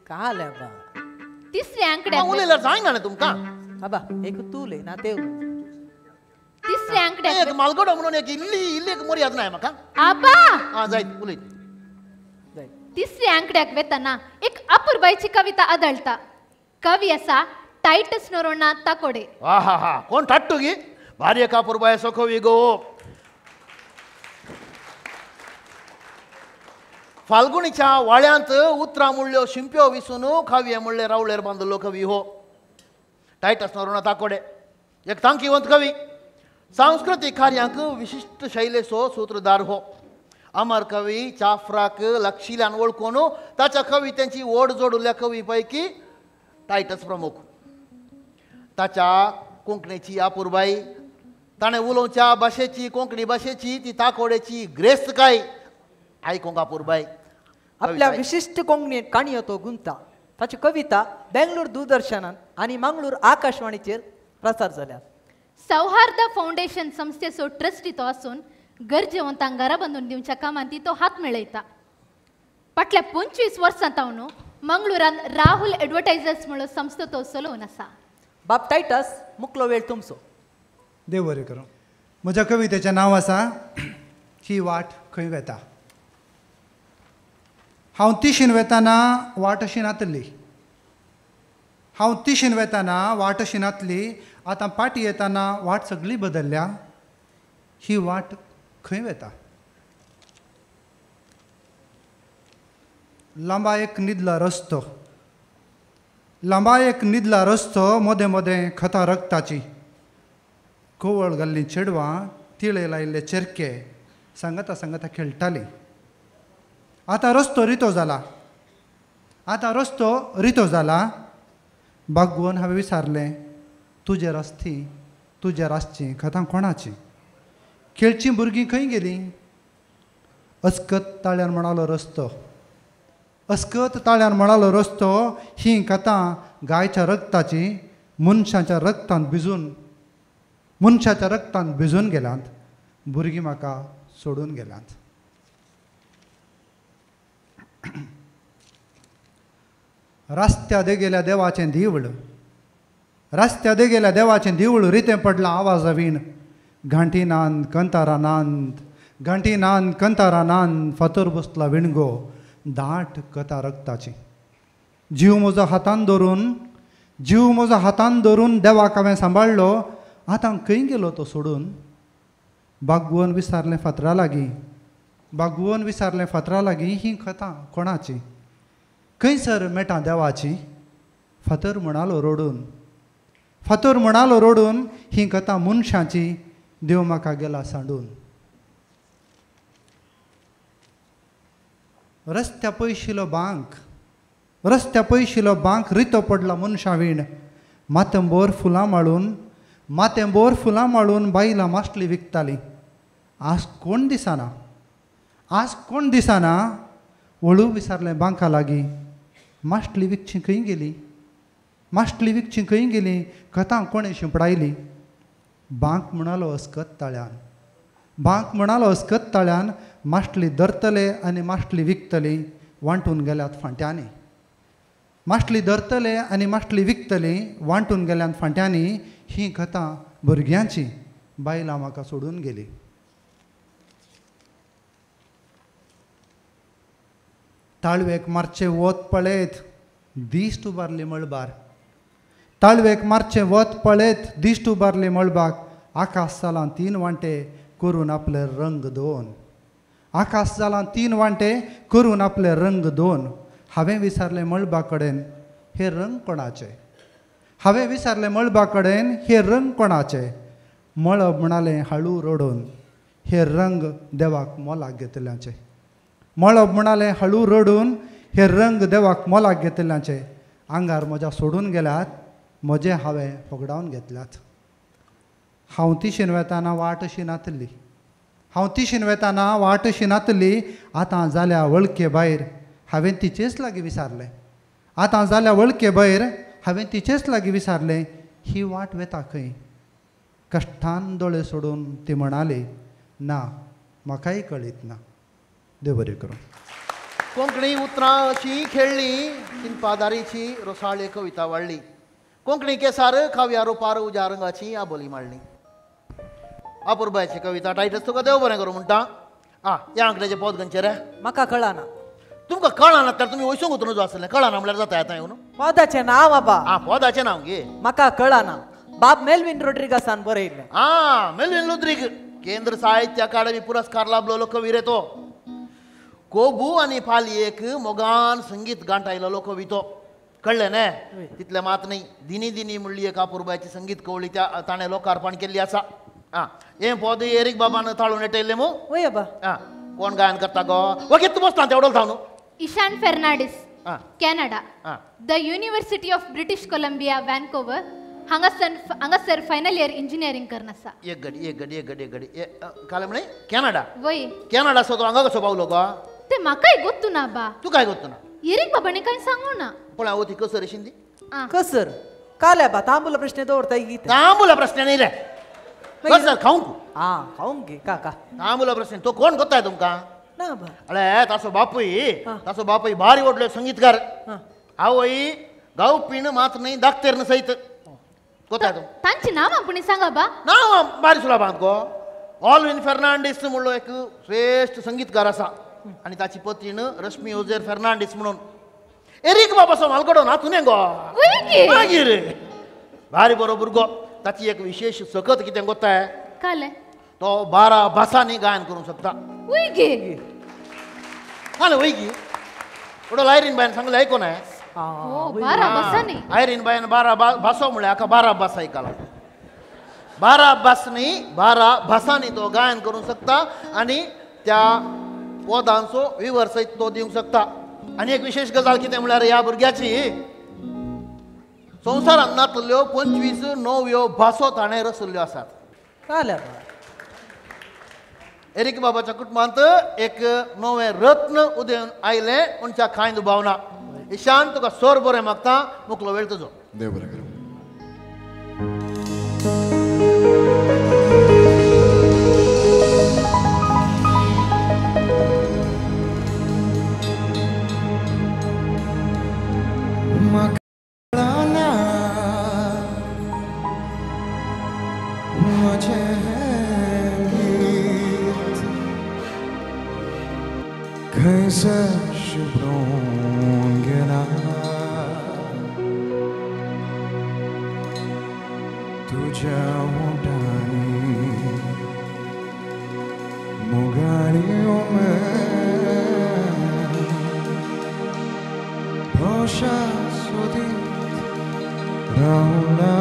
काल आबा तिसऱ्या आंकड्याक उलयल्यार जायना न्ही तुमकां. आबा एक तूं उलय ना ते उलय. तिसऱ्या आंकड्याक एक मालगडो म्हणून एक इल्ली इल्ली एक मर्याद ना म्हाका. आबा आं जायत उलयत. तिसऱ्या आंकड्याक वेतना एक अपुरबायची कविता आदळता. कवी आसा टायटस नोरोणा ताकोडे. हा हा हा कोण टाट्टू गी भारी एक अपुरबायचो कवी गो. फाल्गुणीच्या वाळ्यांत उतरां मुळ्यो शिंप्यो विसून काव्य मुळ्ळे रावळेर बांदलो कवी हो टायटस नोरोणा ताकोडे. एक तांकीवंत कवी, सांस्कृतीक कार्यांक विशिश्ट शैलेचो सूत्रधार हो. अमर कवी चाफ्राक लक्षिल्यान वळखून ताच्या कवितेंची ओड जोडुल्ल्या कवी पैकी टायटस प्रमुख. ताच्या कोंकणीची अपुरबाई, ताणें उलोवच्या भाशेची कोंकणी भाशेची ती ताकोडेची ग्रेस्तकाय आयकूंक अपुरबाई. आपल्या विशिश्ट कोंकणी काणयो तो गुंता. ताची कविता बेंगलोर दूरदर्शनान आनी मंगळूर आकाशवाणीचेर प्रसार जाल्यात. सौहार्द फाउंडेशन संस्थेचो ट्रस्टी तो आसून गरजेवंतांक घरा बांदून दिवच्या कामांत तो हात मेळयता. फाटल्या 25 वर्सां तावन मंगळुरान राहुल एडवर्टायझर्स म्हणून संस्था तो चलोवन आसा. बाब टायटस मुकलो वेळ तुमचो. देव बरें करूं. म्हज्या कवितेचें नांव आसा ही वाट खंय वेता. हांव तिशीन वेताना वाट अशी नातली. हांव तिशीन वेताना वाट अशी नातली. आतां पाटी येताना वाट सगळी बदलल्या. ही वाट खंय वेता. लांबा एक न्हिदला रस्तो. लांबा एक न्हिदला रस्तो मोदें मोदें खतां रगताची. कोवळ घाल्लीं चेडवां तिळे लायिल्ले चेरके सांगता सांगता खेळटालीं. आतां रस्तो रितो जाला. आतां रस्तो रितो जाला. बागवोन हांवें विचारलें तुजे रस्ती तुज्या रासचीं खतां कोणाचीं. खेळचीं भुरगीं खंय गेलीं. अस्कत ताळ्यान म्हणालो रस्तो. अस्कत ताळ्यान म्हणालो रस्तो. ही कथां गायच्या रगताची मनशाच्या रगतान भिजून मनशाच्या रगतान भिजून गेल्यांत. भुरगीं म्हाका सोडून गेल्यांत. रस्त्या देगेल्या देवाचें देवूळ. रस्त्या देगेल्या देवाचें देवूळ रितें पडलां आवाजा वीण. घांटी नांद कंतारा नांद घांटी नांद कंतारा नांद फातर बसला विणगो दाट कथा रगताची. जीव म्हजो हातान धरून जीव म्हजो हातान धरून देवाक हांवें सांबाळ्ळो. आतां खंय गेलो तो सोडून. बागवोन विसारलें फातरा लागीं. बागवोन विसारलें फातरा लागीं. ही कथा कोणाची. खंयसर मेटां देवाची. फातर म्हणालो रोडून. फातर म्हणालो रोडून. ही कथा मनशाची देव म्हाका गेला सांडून. रस्त्या पयशिलो बांक. रस्त्या पयशिलो बांक रितो पडला मनशां वीण. माथ्यांभर फुलां माळून माथ्यांभर फुलां माळून बायलां मासली विकतालीं. आज कोण दिसना. आज कोण दिसना. वळू विसारलें बांका लागीं. मासली विकची खंय गेली. मासली विकची खंय गेली. कथां कोणें शिंपडायली. बांक म्हणालो अस्कत ताळ्यान. बांक म्हणालो अस्कत ताळ्यान. मासली धरतले आनी मासली विकतली वांटून गेल्यात फांट्यांनी. मासली धरतले आनी मासली विकतली वांटून गेल्यात फांट्यांनी. ही कथा भुरग्यांची बायलां म्हाका सोडून गेली. ताळवेक मारचें वत पळयत दिश्ट उबारली मळबार. ताळवेक मारचें वत पळयत दिश्ट उबारली मळबाक. आकाश जालां 3 वांटे करून आपले रंग दोन. आकाश जालां 3 वांटे करून आपले रंग दोन. हांवें विचारलें मळबा कडेन हे रंग कोणाचे, हांवें विचारलें मळबा कडेन हे रंग कोणाचे, मळब म्हणालें हळू रडून हे रंग देवाक मोलाक घेतल्याचे, मळब म्हणालें हळू रडून हे रंग देवाक मोलाक घेतल्याचे, आंगार म्हज्या सोडून गेल्यात म्हजें हांवें होगडावन घेतल्यात. हांव तिशीन वेताना वाट अशी नातली, हांव तिशीन वेताना वाट अशी नातली, आतां जाल्या वळखे भायर हांवें तिचेच लागीं विचारलें, आतां जाल्या वळखे भायर हांवें तिचेच लागीं विचारलें, ही वाट वेता खंय? कश्टान दोळे सोडून ती म्हणाली, ना म्हाकाय कळीत ना. देव बरें करूं. कोंकणी उतरां अशी खेळ्ळी चिंतपादारीची रोसाळी कविता वाडली, कोंकणी केसार काव्या रुपार उज्या रंगाची आबोली मांडली. अपुरबायची कविता टायटस तुका देव बरें करूं म्हणटा. आं, ह्या आंकड्याचें पोत खंयचें रे? म्हाका कळना. तुमकां कळना तर तुमी वयसूंक वचून जो आसलें, कळना म्हणल्यार जाता येता येवन पदाचें नांव बाबा. आं, पदाचें नांव गे म्हाका कळना. बाब मेलवीन रोड्रिगासान बरयल्लें. आं, मेलवीन रोड्रिग केंद्र साहित्य अकादमी पुरस्कार लाभलेलो कवी रे तो. कोबू आनी पालयेक मोगान संगीत गांठायलेलो कवी तो, कळ्ळें न्ही? तितलें मात न्ही, दिनी दिनी म्हणली एक अपुरबायची संगीत कवळी त्या ताणें लोकार्पण केल्ली आसा. आं, हें पद एरीक बाबान ताळून येटयल्लें मू? वय बाबा. आं, कोण गायन करता गो? वगीत तूं बसता तेवडो जावन. Ishan Fernandes, Canada, the University of British Columbia, Vancouver, हांगासर फायनल इयर इंजिनियरिंग करन आसा. एक घडी एक घडी एक घडी एक घडी, काल म्हणे कॅनडा. वय कॅनडा सो तो हांगा कसो पावलो गो? ते म्हाकाय गोत्तू ना बा. तूं काय गोत्तू ना? एरीक बाबांनी काय सांगू ना. पण हांव ती कसर शिंदी कसर काल बा तांबूला प्रश्न दवरता गीत. तांबूला प्रश्न न्ही रे, कसर खावंक. आं, खावंक गे का का तांबूला प्रश्न तो कोण गोत्ताय तुमकां? ना बा. अळे तासो बापूय, तासो बापूय भारी व्हडलो संगीतकार, आवय गावपीण मात न्ही दाखतेर सयत. गोत्ताय तुम तांची नांवां पुणी सांगा बा. नांवां बारी सुलभांत गो. ऑलविन फेर्नांडीस म्हणलो एक श्रेश्ठ संगीतकार आसा आनी ताची पत्नीन रश्मी ओझेर फेर्नांडीस म्हणून. एरीक बाबाचो मालगडो ना तुने गो. मागीर भारी बरो भुरगो. ताची एक विशेष सकत कितें गोत्ताय? काले तो 12 भासांनी गायन करूंक शकता. काले वय गी उडो आयरीन बायन सांगलें आयकोन हांवें. 12 भासांनी? आयरीन बायन 12 भासो म्हळ्यार हाका 12 भास आयकला. 12 भास न्ही, 12 भासांनी तो गायन करूंक शकता आनी त्या पदांचो विवर सयत तो दिवंक शकता. आनी एक विशेष गजाल कितें म्हळ्यार ह्या भुरग्याची संवसारांत नातल्यो 25 नव्यो भासो ताणें रचल्ल्यो आसात. एरीक बाबाच्या कुटुंबांत एक नवें रत्न उदेवन आयलें म्हणच्या कांय दुबाव ना. ईशान तुका सोर बरें मागता, मुकलो वेळ तुजो. देव बरें करूं. तुझ्या ओंठांनी मोगाळी भाशा सोदीत रावला.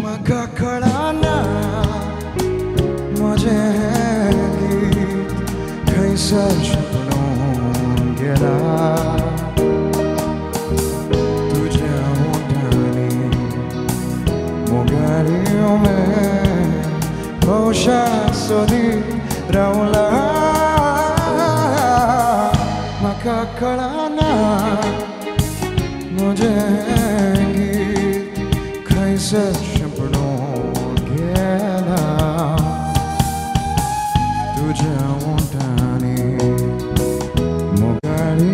म्हाका कळना म्हजें गीत खंयसर शिंपडून गेला, तुज्या ओंठांनी मोगाळी भाशा सोदीत रावला. म्हाका कळना म्हजें गीत खंयसर शिंपडून गेला, तुज्या ओंठांनी मोगाळी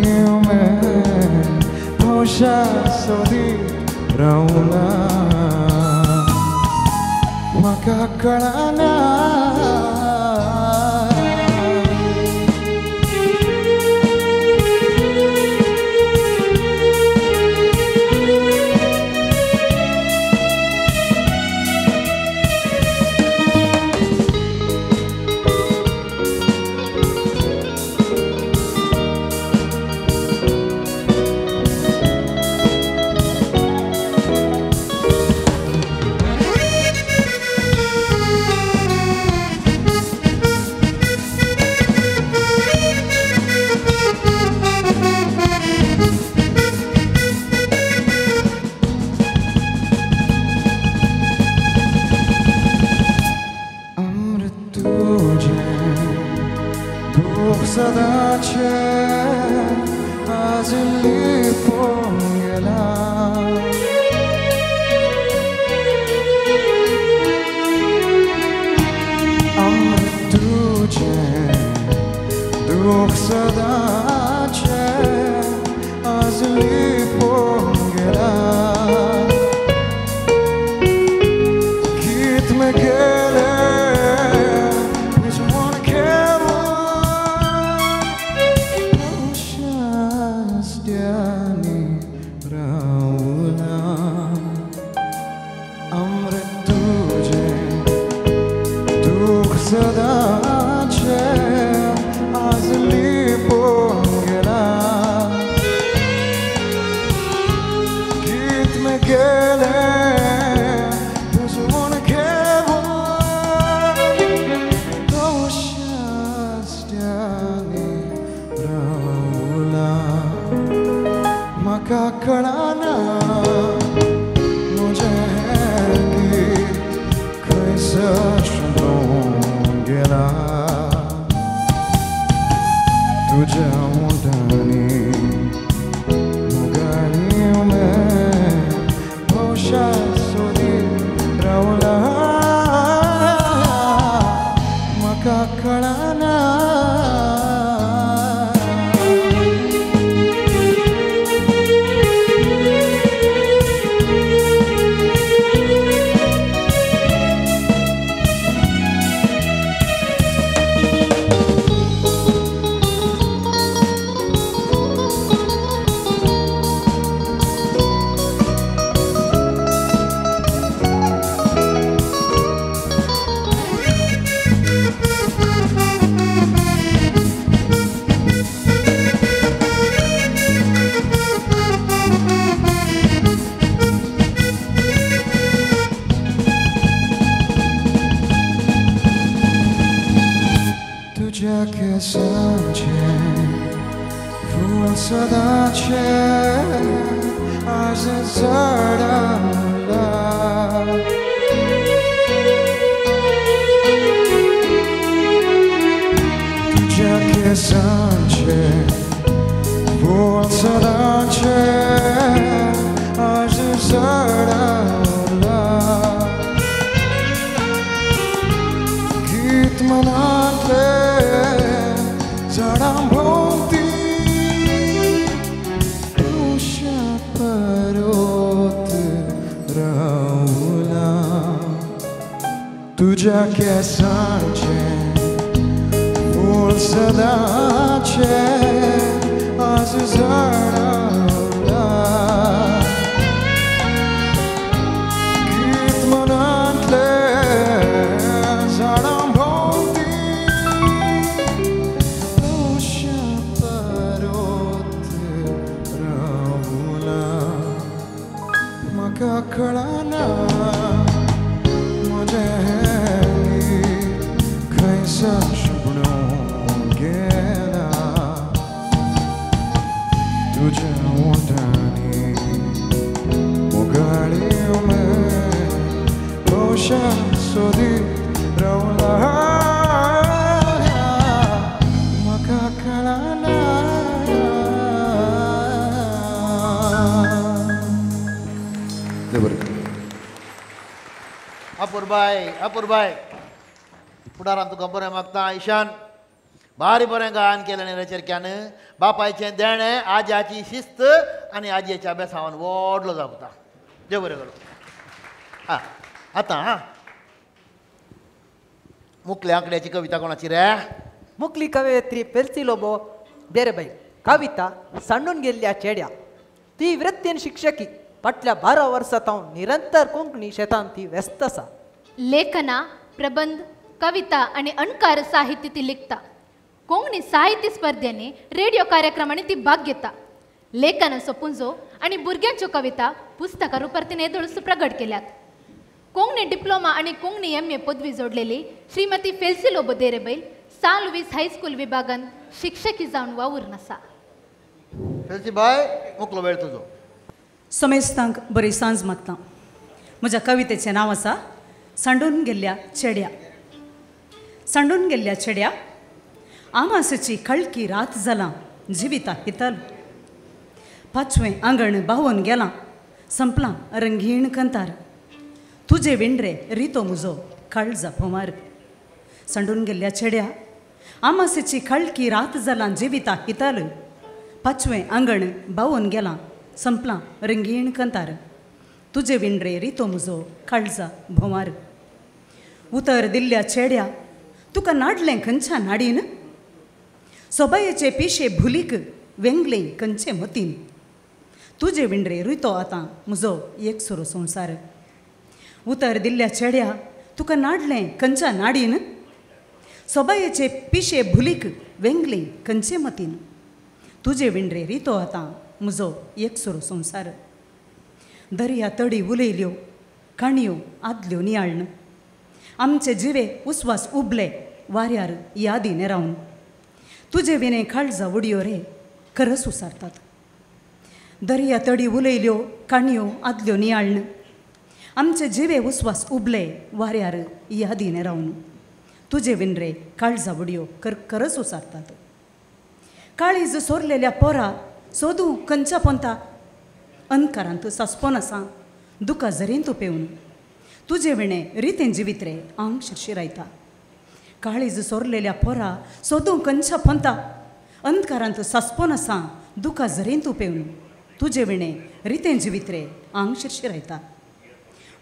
भाशा सोदीत रावला. म्हाका कळना. गेलें तुजवण घेवन तवश्यांनी रावला म्हाका कळना म्हजें गीत खंयसर शिंपडून गेलां तुज्या उंटांनी मुगाळी उमेद भोवशा सोदीत रावला म्हाका कळना. तुज्या केंसांचें फूल सदांचें आज चडावलां तुज्या केंसांचें फूल सदांचें आज चडावलां गीत मनांतलें झाडां भोंवती उशा परत रावला तुज्या केंसांचें फूल सदांचें आज झाडावलां गीत मनांतलें झाडां भोंवती उशा परत रावला म्हाका कळना म्हजें गीत खंयसर शिंपडून गेलां तुज्या उंटांनी मुगाळी उमेद भोवशा सोदीत रावला म्हाका कळना. अपुरबाय अपुरबाय फुडारान तुका बरें मागता ईशान. भारी बरें गायन केलें न्ही रे चेरक्यान. बापायचें देणें आज्याची शिस्त आनी आजयेच्या बेसांवान व्हडलो जावता. देव बरें करूं. आं आतां आं मुकल्या आंकड्याची कविता कोणाची रे? मुकली कवयित्री पेल्सी लोबो देरेबाई. कविता सांडून गेल्ल्या चेड्या. ती वृत्तीन शिक्षकी फाटल्या 12 वर्सां तावन निरंतर कोंकणी शेतांत ती व्यस्त आसा. लेखना प्रबंध कविता आनी अणकार साहित्य ती लिखता. कोंकणी साहित्य स्पर्धेंनी रेडियो कार्यक्रमांनी ती भाग घेता. लेखनाचो पुंजो आनी भुरग्यांच्यो कविता पुस्तकां रुपार तिणें येदोळूच प्रगट केल्यात. कोंकणी डिप्लोमा आनी कोंकणी एम ए पदवी जोडलेली श्रीमती फेल्सी लोबो देरेबैल सान लुवीस हायस्कूल विभागान शिक्षकी जावन वावुरून आसा. फेल्सी बाय मुकलो वेळ तुजो. समेस्तांक बरी सांज मागता. म्हज्या कवितेचें नांव आसा सांडून गेल्ल्या चेड्या. सांडून गेल्ल्या चेड्या आमासेची खळकी रात जालां जिविता हितल पाचवें आंगण बावून गेलां संपलां रंगीण कंतार तुजे विंडरे रितो मुजो काळजा भोमार. सांडून गेल्ल्या चेड्या आमासेची खळकी रात जालां जिविता हितल पाचवें आंगण बावून गेलां संपलां रंगीण कंतार तुजे विंडरे रितो मुजो काळजा भोंवार. उतर दिल्ल्या चेड्या तुका नाडलें खंयच्या नाडीन सोबायेचे पिशे भुलीक वेंगलें खंयचे मतीन तुजे विंडरे रितो आतां म्हजो एक सुरो संवसार. उतर दिल्ल्या चेड्या तुका नाडलें खंयच्या नाडीन सोबायेचे पिशे भुलीक वेंगलें खंयचे मतीन तुजे विंडरे रितो आतां म्हजो एक सुरो संवसार. दर्या तडी उलयल्यो काणयो आदल्यो नियाळ्ण आमचे जिवे उस्वास उबले वाऱ्यार यादी नेरावन तुजे विणे काळजा उडयो रे खरस उसारतात. दर्या तडी उलयल्यो काणयो आदल्यो नियाळ्ण आमचे जिवे उस्वास उबले वाऱ्यार यादी नेरावन तुजे विनरे काळजा उडयो खरस उसारतात. काळीज सोरलेल्या पोरा सोदू खंयच्या पोंता अंधकारांत सासपोन आसा दुका झरेंत पेवन तुजे विणे रितें जिवीत रे आंग शिरशिरायता. काळीज सोरलेल्या पोरा सोदू खंयच्या पोंता अंधकारांत सासपोन आसा दुका झरेंत पेवन तुजे विणे रितें जिवीत रे आंग शिरशिरायता.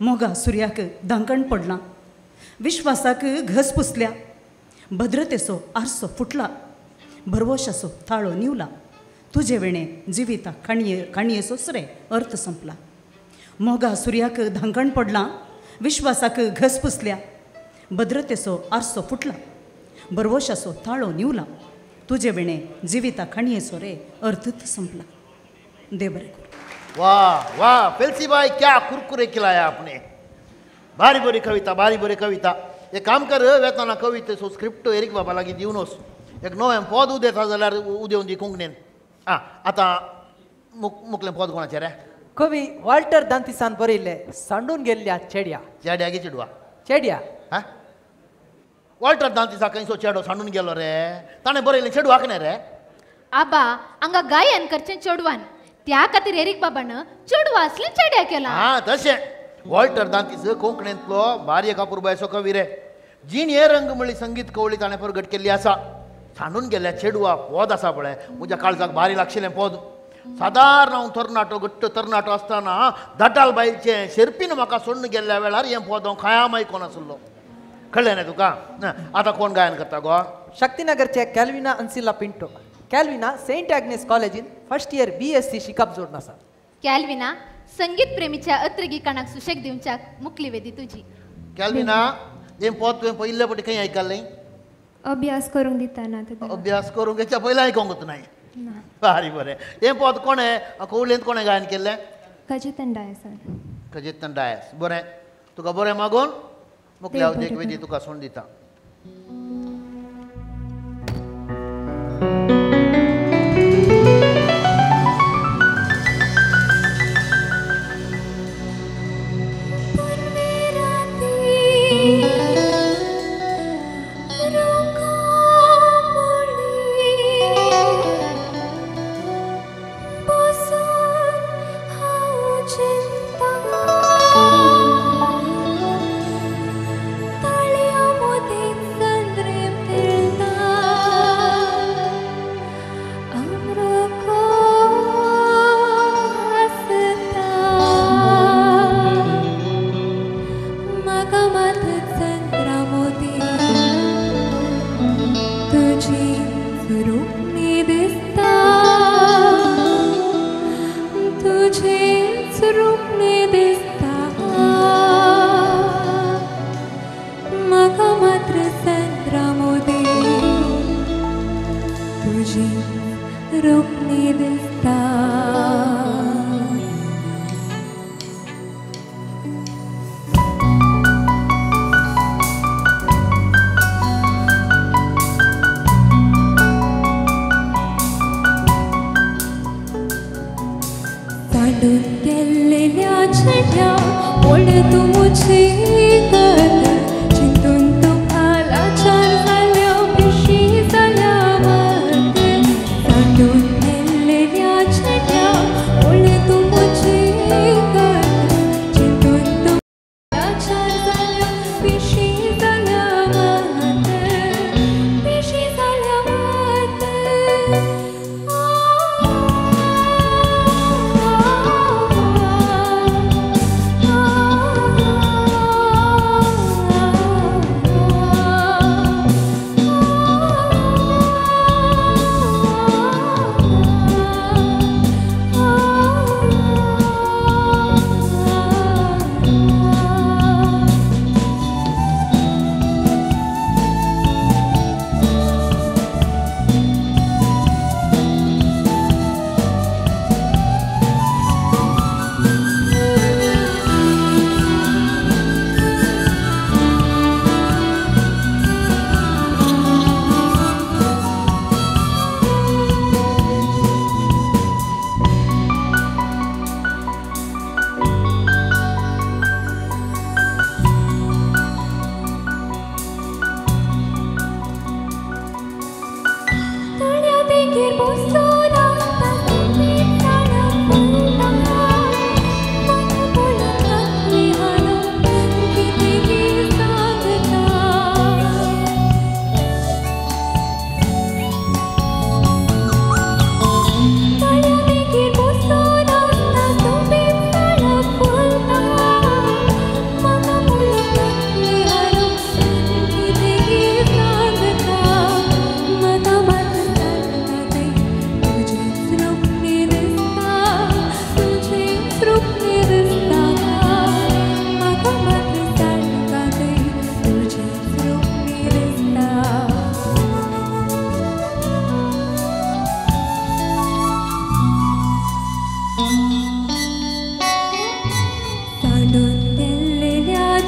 मोगा सुर्याक धांकण पडलां विश्वासाक घस पुसल्या भद्रतेचो आरसो फुटला भरवशाचो थाळो निवला तुजे विणे जिविता काणये काणयेचोच रे अर्थ संपला. मोगा सुर्याक धांकण पडलां विश्वासाक घस पुसल्या भद्रतेचो आरसो फुटला भरवशाचो थाळो निवला तुजे विणे जिविता काणयेचो रे अर्थच संपला. देव बरें करूं. वाह वाह फेल्सी भाई, क्या कुरकुरे खिलाया आपने. भारी बरी कविता, भारी बरी कविता. एक काम कर, वेतना कवितेचो स्क्रिप्ट एरीक बाबा लागीं दिवनोस एक नवें पद उदेता जाल्यार उदेवन दी कोंकणीन. आं आतां मुकलें पद कोणाचें रे? कवी वाल्टर दांतिसान बरयल्लें सांडून गेल्ल्या चेड्या. चेड्या गे चेडवा? चेड्या. हा वाल्टर दांतिसा खंयचो चेडो सांडून गेलो रे? ताणें बरयलें चेडवाक न्ही रे? आबा हांगा गायन करचें चेडवान, त्या खातीर एरीक बाबान चेडवा आसलें चेड्या केला. आं तशें. वॉल्टर दांतीस कोंकणींतलो बारये कापूरबायचो कवी रे. जीण हे रंग म्हणली संगीत कवळी ताणें परगट केल्ली आसा. सांडून गेल्ल्या चेडवा पद आसा पळय म्हज्या काळजाक भारी लागशिल्लें पद. सादारण हांव तरणाटो घट्ट तरणाटो आसतना दाटाल बायलचें शेरपीन म्हाका सोडून गेल्ल्या वेळार हें पद हांव कायम आयकोन आसलो. कळ्ळें न्ही तुका? आतां कोण गायन करता गो? शक्तीनगरचे कॅल्विना अन्सिला पिंटो. कॅल्विना सेंट आग्नेस कॉलेजीन फर्स्ट इयर BSc शिकप जोडून आसा. कॅल्विना संगीत प्रेमीच्या अत्रगी काणाक सुशेग दिवच्याक मुकली वेदी तुजी. कॅल्विना हें पद तुवें पयले पटी खंय आयकल्लें? अभ्यास करूंक दितना. अभ्यास करूंक हेच्या पयलें आयकोंकूच नाय. भारी बरें. हें पद कोणें कवळेंत कोणें गायन केल्लें? कजितन डायसान. कजितन डायस. बरें, तुका बरें मागून मुकले हांव एक वेदी तुका सोडून दिता. Oh.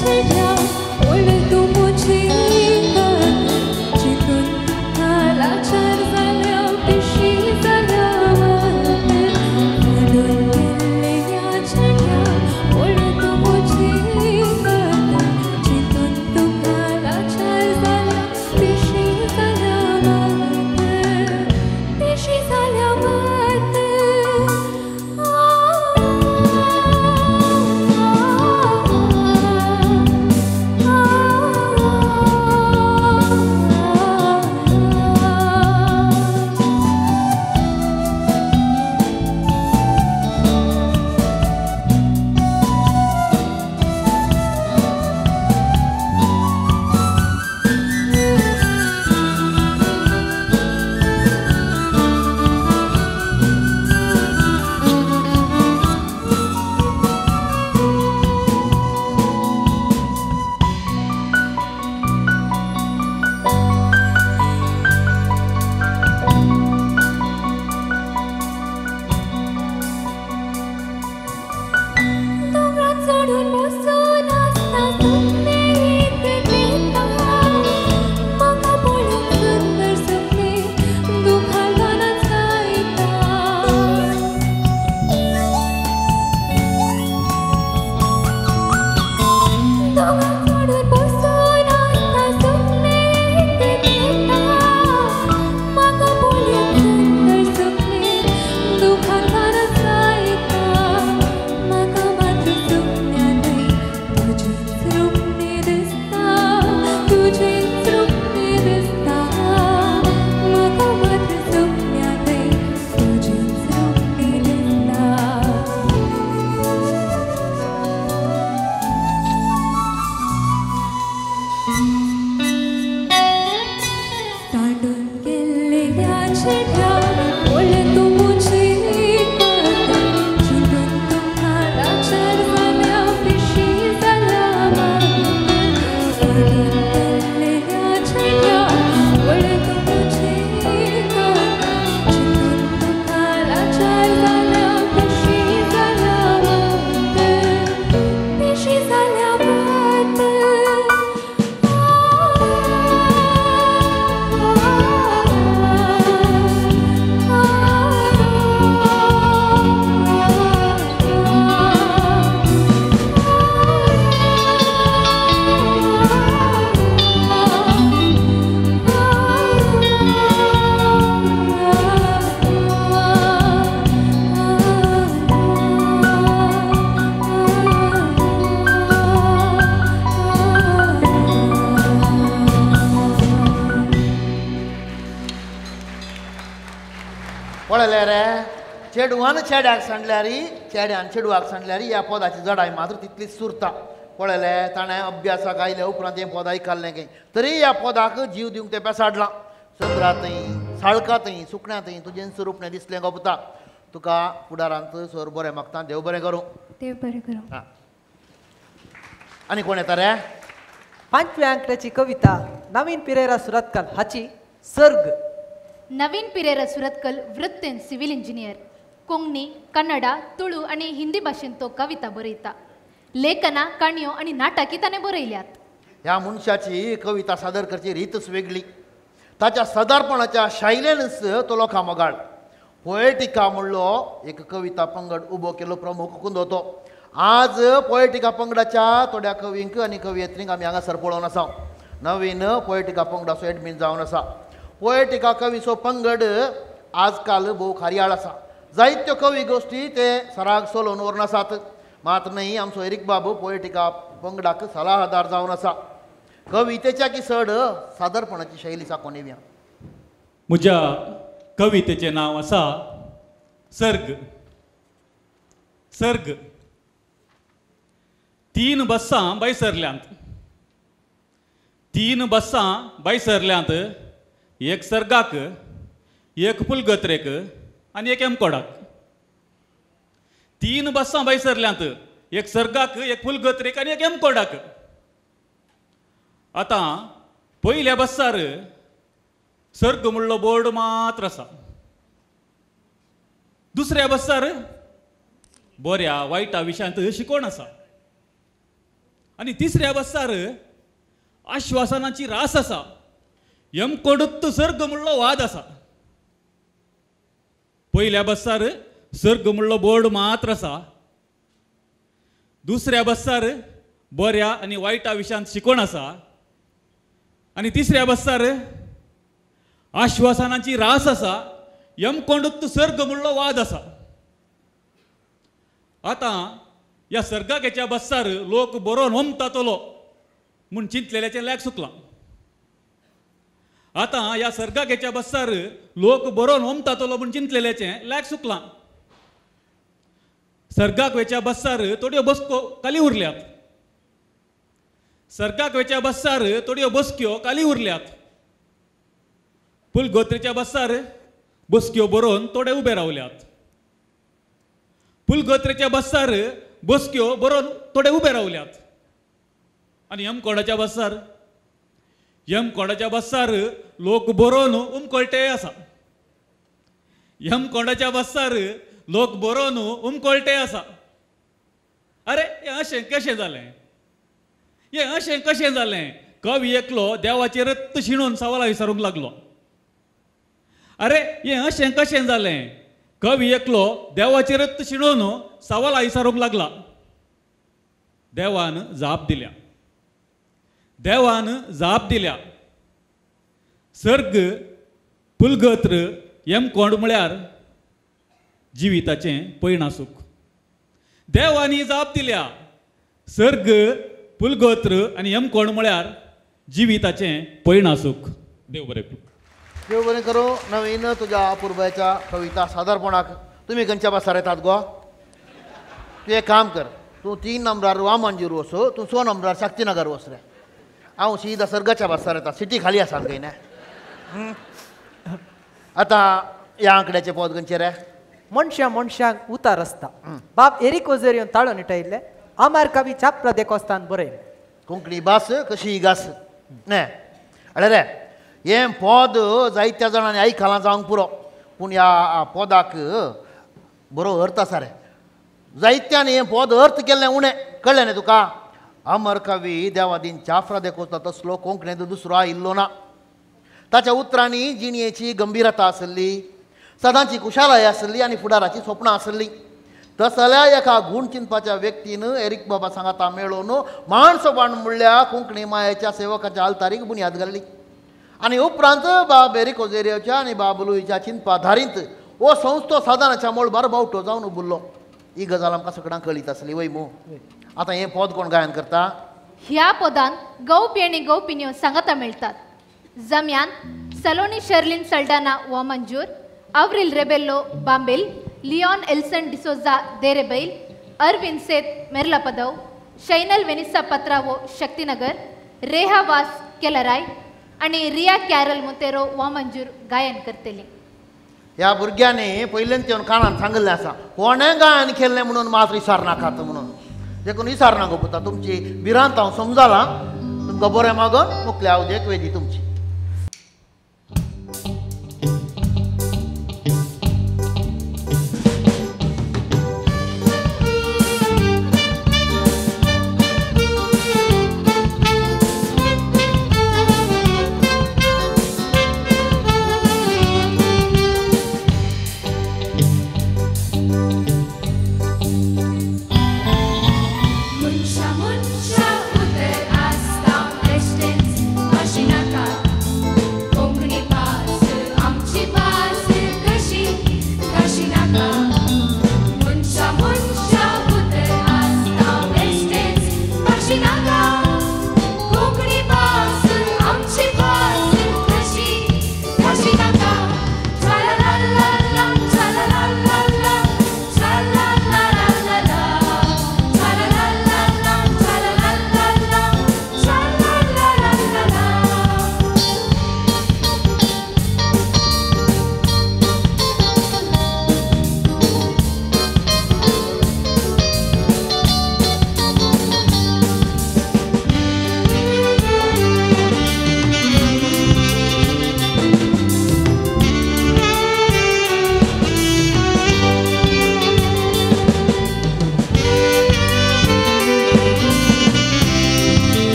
छेड्या ओळ तूं म्हजी चिंतून तुका लाचार जाल्या पिशी जाल्या सांडून गेल्ल्या छेड्या ओळ तूं म्हजी चिंतून तुका लाचार जाल्या पिशी जाल्या पिशी जाल्या दोंगरार चडून बसून आसता सपने येता म्हाका पळोवन सुंदर सपने दुखान नाचायता दोंगरार चडून बसून आसता सपने येता म्हाका पळोवन सुंदर सपने दुखान नाचायता म्हाका मात्र सुपन्यांतय तुजेंच रुपणें दिसता तुजेंच रुपणें दिसता म्हाका मात्र सुपन्यांतय तुजेंच रुपणें दिसता. सांडून गेल्ल्या छेड्या ओळ तूं म्हजी चिंतून तुका लाचार जाल्या पिशी जाल्या सांडून गेल्ल्या छेड्या ओळ तूं म्हजी चिंतून तुका लाचार जाल्या पिशी जाल्या पिशी जाल्या. पळयलें रे चेडवान चेड्याक सांडल्यार चेड्यान चेडवाक सांडल्यार ह्या पदाची जडाय मात्र तितलीच सुरता. पळयलें ताणें अभ्यासाक आयल्या उपरांत हें पद आयकल्लें खंय तरी ह्या पदाक जीव दिवंक तें पेसाडलां. चंद्रा थंय साळका थंय सुकण्या थंय तुजें रुपणें दिसलें गो पुता. तुका फुडारांत सर बरें मागता. देव बरें करूं. देव बरें करूं. आं आनी कोण येता रे? पांचव्या आंकड्याची कविता नवीन पिरेरा सुरतकाल हाची सर्ग. नवीन पिरेरा सुरतकल वृत्तेन सिव्हिल इंजिनियर. कोंकणी, कन्नडा, तुळू आनी हिंदी भाशेन तो कविता बरयता. लेखनां, काणयो आनी नाटकी ताणें बरयल्यात. ह्या मनशाची कविता सादर करची रीतच वेगळी. ताच्या सादारपणाच्या शैलेनच तो लोकां मोगाळ. पोएटिका म्हणलो एक कविता पंगड उबो केलो प्रमुख कुंदो तो. आज पोएटिका पंगडाच्या थोड्या कवींक आनी कवयित्रींक आमी हांगासर पळोवन आसा. नवीन पोएटिका पंगडाचो एडमीन जावन आसा. पोएटिका कवीचो पंगड आजकाल भोव खारयाळ आसा. जायत्यो कवी गोश्टी ते सराग सोलोवन व्हरून आसात. मात न्हय आमचो एरीक बाबू पोएटिका पंगडाक सलाहदार जावन आसा. कवितेच्या की चड सादरपणाची शैली साकोन येवया. म्हज्या कवितेचें नांव आसा सर्ग. सर्ग. तीन बसां बायसरल्यांत, तीन बसां बायसरल्यांत, एक सर्गाक, एक पुलगत्रेक आनी एक एमकोडाक. तीन बसां बायसरल्यांत, एक सर्गाक, एक फुलगत्रेक आनी एक एमकोडाक. आतां पयल्या बसार सर्ग म्हणलो बोर्ड मात्र आसा. दुसऱ्या बसार बऱ्या वायटा विशयांत शिकोवण आसा. आनी तिसऱ्या बस्सार आश्वासनाची रास आसा. यमकोडूत सर्ग म्हणलो वाद आसा. पयल्या बस्सार सर्ग म्हणलो बोर्ड मात्र आसा. दुसऱ्या बस्सार बऱ्या आनी वायटा विशयांत शिकवण आसा. आनी तिसऱ्या बस्सार आश्वासनाची रास आसा. यमकोंडूत सर्ग म्हणलो वाद आसा. आतां ह्या सर्गाकेच्या बस्सार लोक बरो नोमतातलो म्हूण चिंतलेल्याचें लॅक सुकलां. आतां ह्या सर्गाकेच्या बस्सार लोक बरो नोमतातलो म्हूण चिंतलेल्याचें लॅक सुकलां. सर्गाक वेच्या बस्सार थोड्यो बसको खाली उरल्यात. सर्गाक वेच्या बस्सार थोड्यो बसक्यो खाली उरल्यात. पुलगोत्रेच्या बस्सार बसक्यो बरोवन थोडे उबे रावल्यात. पुलगोत्रेच्या बस्सार बसक्यो बरोवन थोडे उबे रावल्यात. आनी यमकोडाच्या बस्सार, यमकोडाच्या बस्सार लोक बरोवन उमकळटे आसा. यमकोडाच्या बस्सार लोक बरोवन उमकळटे आसा. अरे हें अशें कशें जालें? हें अशें कशें जालें? कवी एकलो देवाचेरच शिणून सवालां विचारूंक लागलो. अरे हें अशें कशें जालें? कवी एकलो देवाचेरच शिणून सवालां विचारूंक लागला. देवान जाप दिल्या. देवान जाप दिल्या. सर्ग पुलगत्र यमकोंड म्हळ्यार जिविताचें पयणासूख. देवानी जाप दिल्या. सर्ग पुलगोत्र आनी यमकोंड म्हळ्यार जिविताचें पयणासूख. देव बरें करूं. देव बरें करूं. नवीन तुज्या अपुरबायेच्या कविता सादारपणाक तुमी खंयच्या बसार येतात गो? तूं एक काम कर, तूं 3 नंबरार वामनजीर वच, तूं 6 नंबरार शक्तीनगर वच रे. हांव सीधा सर्गाच्या बसार येता. सिटी खाली आसा खंय न्ही. आतां ह्या आंकड्याचें पद खंयचें रे? मनशां मनशांक उतार आसता. बाब एरिक ओझेरियोन ताळो निटयल्ले अमर कवी चाप्रा देकोस्तान बरयलें. कोंकणी भास कशी घास न्ही. अरे रे हें पद जायत्या जाणांनी आयकलां जावंक पुरो, पूण ह्या पदाक बरो अर्थ आसा रे. जायत्यान हें पद अर्थ केल्लें उणें. कळ्ळें न्ही तुका? अमर कवी देवादीन चाफ्रा देकोस्ता तसलो कोंकणींत दुसरो आयिल्लो ना. ताच्या उतरांनी जिणयेची गंभीरता आसली, सदांची खुशालाय आसली आनी फुडाराची स्वप्नां आसली. तसल्या एका गूण चिंतपाच्या व्यक्तीन एरिक बाबा सांगाता मेळोवन माणसोबाण म्हणल्या कोंकणी मायेच्या सेवकाच्या आलतारीक बुन्याद घाल्ली. आनी उपरांत बाब एरिक ओझेरियोच्या आनी बाब लुईच्या चिंतपा धारींत हो संस्थो साधनाच्या मळबार बावटो जावन उबुल्लो. ही गजाल आमकां सगळ्यांक कळीत आसली वय मू. आतां हें पद कोण गायन करता? ह्या पदान गौपी आनी गौपिन्यो सांगाता मेळटात. जम्यान Saloni Sherlyn Saldanha Vamanjoor, Avril Rebello Bambil, Leon Elson D'Souza Derebail, Arvind Seth Merlapadav, Shainal Vanessa Patrao Shaktinagar, Reha Vaz Kelarai आनी रिया कॅरल मोतेरो वामंजूर गायन करतले. ह्या भुरग्यांनी पयल्यान येवन कानान सांगिल्लें आसा, कोणें गायन केल्लें म्हणून मात विसारनाकात म्हणून. देखून विसारना गो पुता, तुमची भिरांत हांव समजालां. तुमकां बरें मागून मुखल्या आवदेक वेदी तुमची. Munsha, munsha, uter asta, esteți, mașina ca.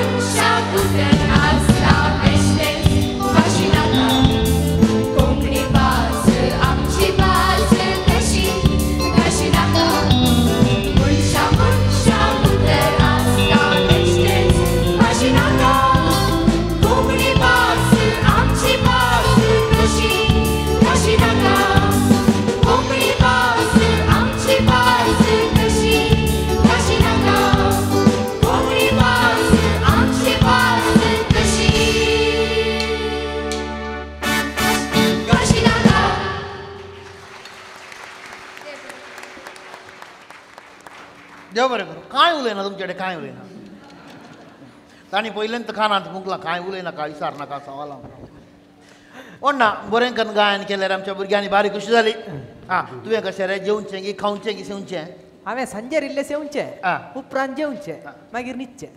मनशाक उतर आसता बेश्टेंच भाशी नाका. कोंकणी भास आमची भास तशी घाशी नाका. मनशा मनशाक उतर आसता बेश्टेंच भाशी नाका. कोंकणी भास आमची भास तशी घाशी नाका. कोंकणी भास आमची भास तशी घाशी नाका. कोंकणी भास आमची भास तशी घाशी नाका. देव बरें करूं. कांय उलयना तुमचे कडेन, कांय उलयना. तांणी पयल्यान कानांत मुकलां, कांय उलयनाका, विचार नाका, सवालां. ना बरें करून गायन केल्यार आमच्या भुरग्यांनी बारीक खुशी जाली. आं, तुवें कशें रे, जेवचें की खावचें की सेवचें? हांवें सांजेर इल्लें सेवचें, उपरांत जेवचें, मागीर न्हिदचें.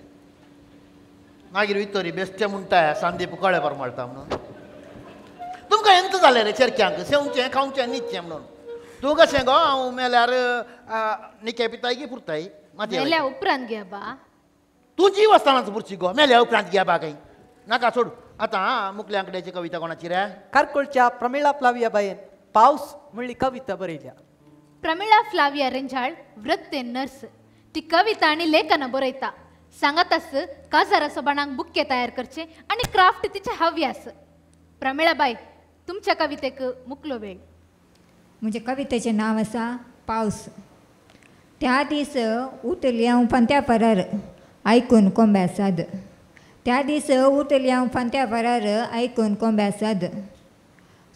मागीर वितोरी बेश्टें म्हणटा सांदीप कळ्ळे परमळटा म्हणून. तुमकां एंत जालें रे चेरक्यांक, सेवचें खावचें न्हिदचें म्हणून? तूं कशें गो, हांव मेल्यार निके पिताय की पुरताय? मेल्या उपरांत घे बा. तूं जीव आसतनाच पुरची गो, मेल्या उपरांत घे बा. काही नाका सोड. आतां मुकल्या आंकड्याची कविता कोणाची रे? कारकोळच्या प्रमिळा फ्लाविया बायेन पावस म्हणली कविता बरयल्या. Pramila Flavia रेंजाळ वृत्ते nurse. ती कविता आनी लेखनां बरयता. सांगातास काजारा सोबाणांक बुक्के तयार करचे आनी क्राफ्ट तिचे हव्यास. प्रमिळा बाय, तुमच्या कवितेक मुकलो वेळ. म्हज्या कवितेचें नांव आसा पावस. त्या दीस उठली हांव फांत्या परार आयकून कोंब्या साद. त्या दीस उठली हांव फांत्या परार आयकून कोंब्या साद.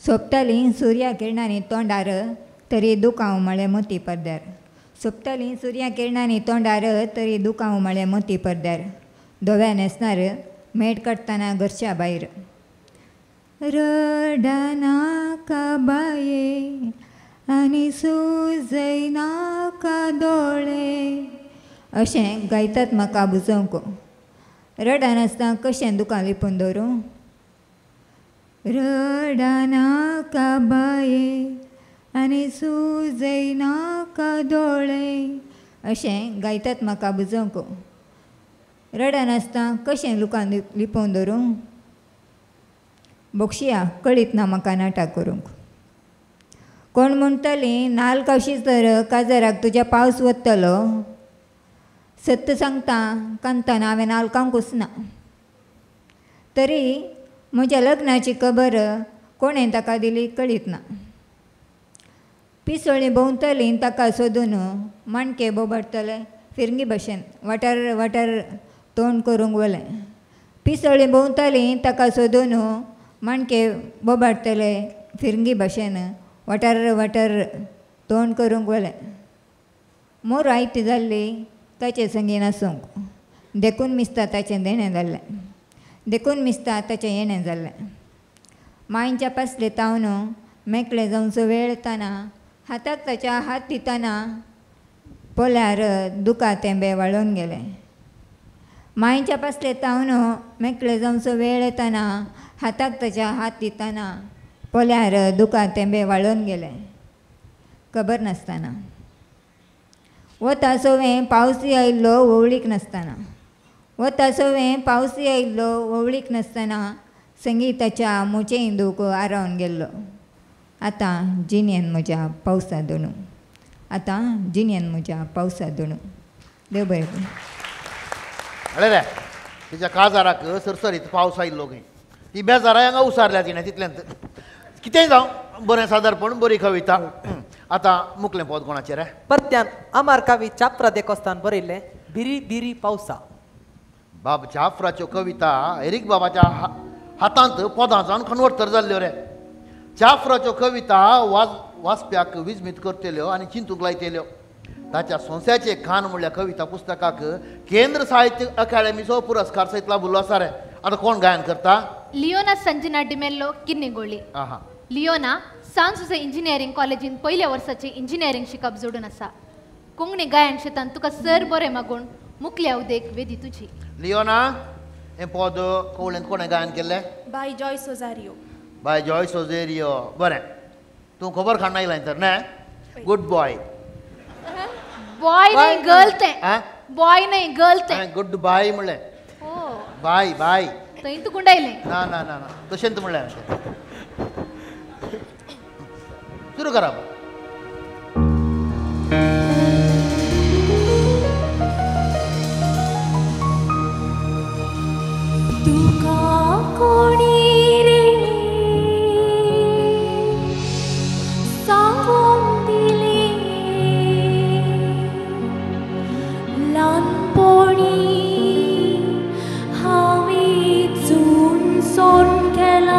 सोंपतालीं सुर्या किरणांनी तोंडार तरी दुकां उमळ्ळें मोती पडद्यार. सोंपतालीं सुर्या किरणांनी तोंडार तरी दुकां उमळ्ळें मोती पडद्यार. धव्या न्हेसणार मेट काडटना घरच्या भायर. रडनाका बाये आनी सुजयनाका दोळे अशें गायतात म्हाका बुजोवंक. रडनासतना कशें दुकां लिपून दवरूं? रडनाका बाये आनी सुजयनाका दोळे अशें गायतात म्हाका बुजोवंक. रडनासतना कशें दुकां लिपोवन दवरूं? बोक्षिया कळीत ना म्हाका नाटक करूंक. कोण म्हणटलीं नाल कावशीच तर काजाराक तुज्या पावस वतलो. सत्य सांगता कांताना हांवें नाल खावंकूच ना. तरी म्हज्या लग्नाची खबर कोणें ताका दिली कळीत ना. पिसोळीं भोंवतलीं ताका सोदून माणके बोबाडटले फिरंगी भशेन वाठार वाठार तोंड करूंक वलें. पिसोळीं भोंवतलीं ताका सोदून माणके बोबाडटले फिरंगी भशेन वाठार वाठार तोंड करूंक वलें. मोर आयती जाल्ली ताचे संगी नासूंक देखून मिसता ताचें देणें जाल्लें, देखून मिसता ताचें येणें जाल्लें. मांयच्या पासले तावन मेकळें जावचो वेळ येताना हाताक ताच्या हात दितना पोल्यार दुकां तेंबे वाळून गेले. मांयच्या पासले तावन मेकळें जावचो वेळ येताना हाताक ताच्या हात दितना पोल्यार दुकां तेंबे वाळून गेले. खबर नासतना वता सवें पावसी आयिल्लो ओवळीक नासतना, वता सवें पावसी आयिल्लो ओवळीक नासतना संगीताच्या म्हजें दूख आरावन गेल्लो. आतां जिणेन म्हज्या पावसा दोणू, आतां जिणेन म्हज्या पावसा दोणू. देव बरें करूं. अरे रे तिच्या काजाराक सरसरीत पावस आयिल्लो खंय, ती बेजाराय हांगा उसारल्या तिणें तितल्यांत. कितेंय जावं, बरें सादारपण बरी कविता. आतां मुकलें पद कोणाचें रे? परत्यान अमर कवी चाप्रा देकोस्तान बरयल्लें बिरी बिरी पावसा. बाब चाफ्राच्यो कविता एरीक बाबाच्या हातांत पदां जावन कन्वर्ट तर जाल्ल्यो रे. चाफ्राच्यो कविता वाचप्याक विजमीत करतल्यो आनी चिंतूंक लायतल्यो. ताच्या सोंश्याचे कान म्हणल्या कविता पुस्तकाक केंद्र साहित्य अकादेमीचो पुरस्कार सयत लाभिल्लो आसा रे. आतां कोण गायन करता? लियोना संजना डिमेल्लो किन्नीगोळी. आहा. लियोना सांजुसे इंजिनियरींग कॉलेजीन पयल्या वर्साचे इंजिनियरींग शिकप जोडून आसा. कोंकणी गायन शेतान तुका सर बरें मागून मुकल्या उदेक वेदी तुजी. लियोना, हें पद कोवळेंत कोणें गायन केल्लें? बाय जॉयस ओजारियो. बाय जॉयस ओजेरियो, बरें. तूं खबर काडून आयलाय तर न्हय? Good boy. Boy न्हय, गर्ल तें. बॉय न्हय, गर्ल तें. गुड बाय म्हणलें. बाय बाय थंय तूं गुंडायलें. ना ना ना ना तशेंच म्हणलें हांवें. सुरू करा. तुका कोणी रे सांगून दिले ल्हानपणी हांवें चून सोन केला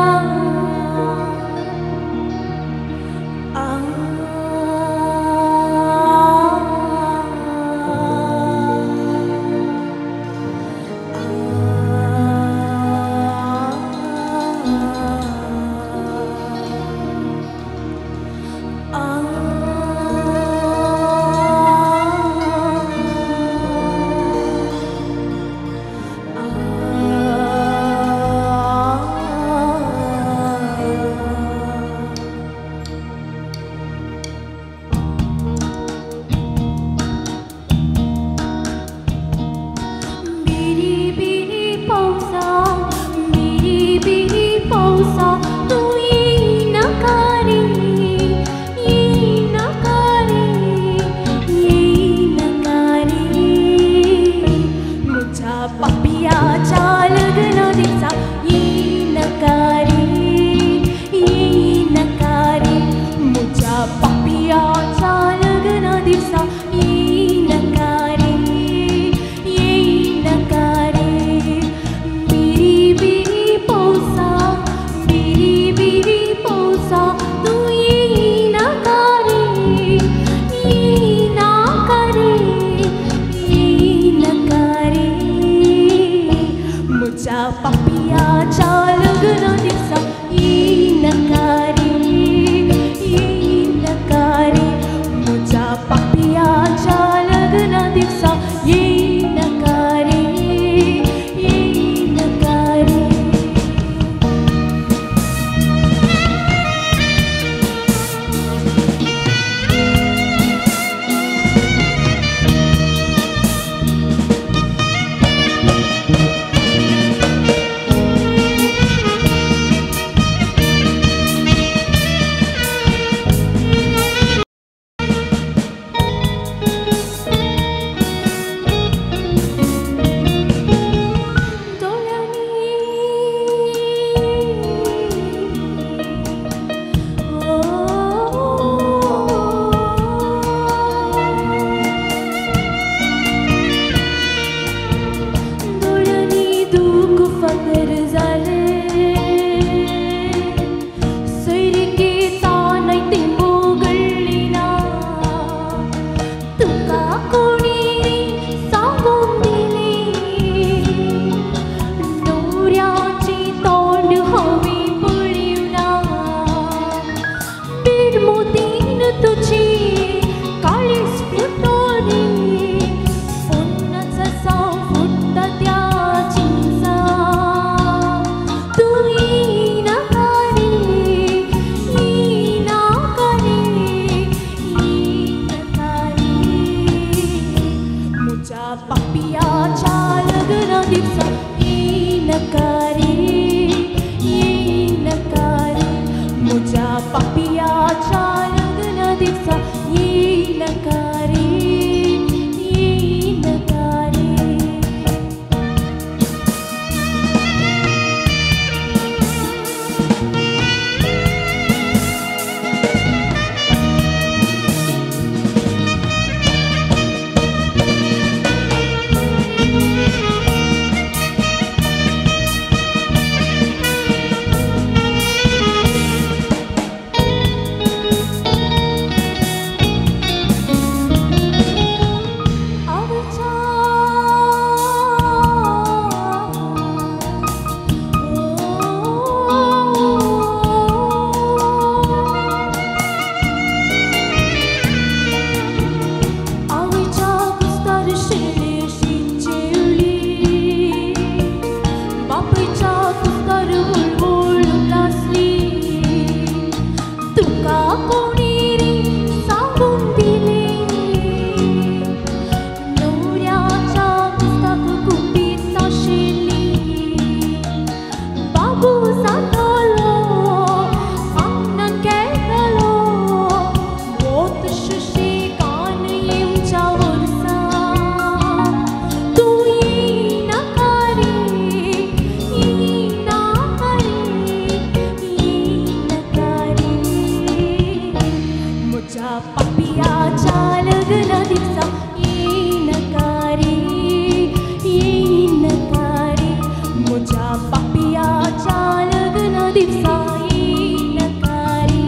म्हज्या पापयाच्या लग्न दिसा येयनाका रे,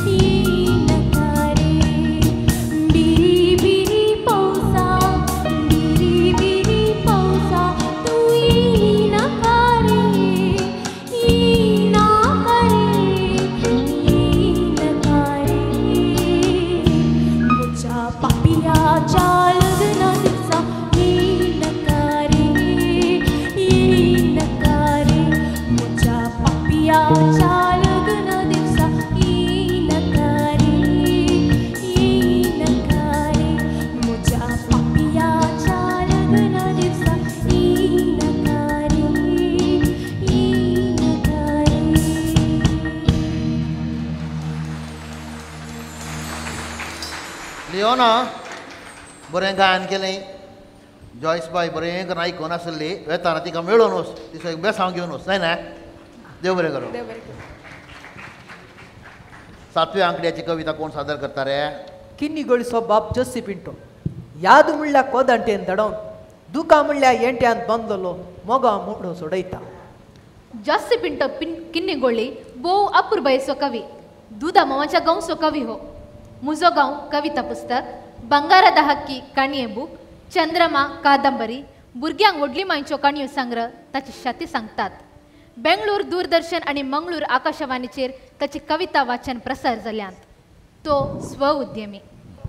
येयनाका रे. बिरी बिरी पावसा, बिरी बिरी पावसा, तूं येयनाका रे, येयनाका रे, येयनाका रे. म्हज्या पापयाच्या लग्न दिसा येयनाका रे, येयनाका रे. म्हज्या पापयाच्या लग्न दिसा येयनाका रे, येयनाका रे. म्हज्या पापयाच्या लग्न दिसा येयनाका रे, येयनाका रे. लियोना बरें गायन केलें. जॉयस बाय बरें करून आयकून आसली. वेताना तिका मेळोन वच, तिचो एक बेसांव घेवन वच. न्हय न्हय, देव बरें करूं. सातव्या आंकड्याची कविता कोण सादर करता रे? किन्नी गोळीचो बाप जोसी पिंटो याद म्हणल्यार कोदांटेन धाडोवन दुकां म्हणल्यार येंट्यान बांदलेलो मोगा मोडो सोडयता. जास्ती पिंटो किन्नीगोळी भोव अपुरबायेचो कवी, दुदा मोवाच्या गांवचो कवी हो. मुजो गांव कविता पुस्तक, बंगारादा हक्की काणये बूक, चंद्रमा कादंबरी, भुरग्यांक व्हडली मांयच्यो काणयो संग्रह ताची शाती सांगतात. बेंगळूर दूरदर्शन आनी मंगळूर आकाशवाणीचेर ताची कविता वाचन प्रसार जाल्यांत. तो स्व उद्यमी.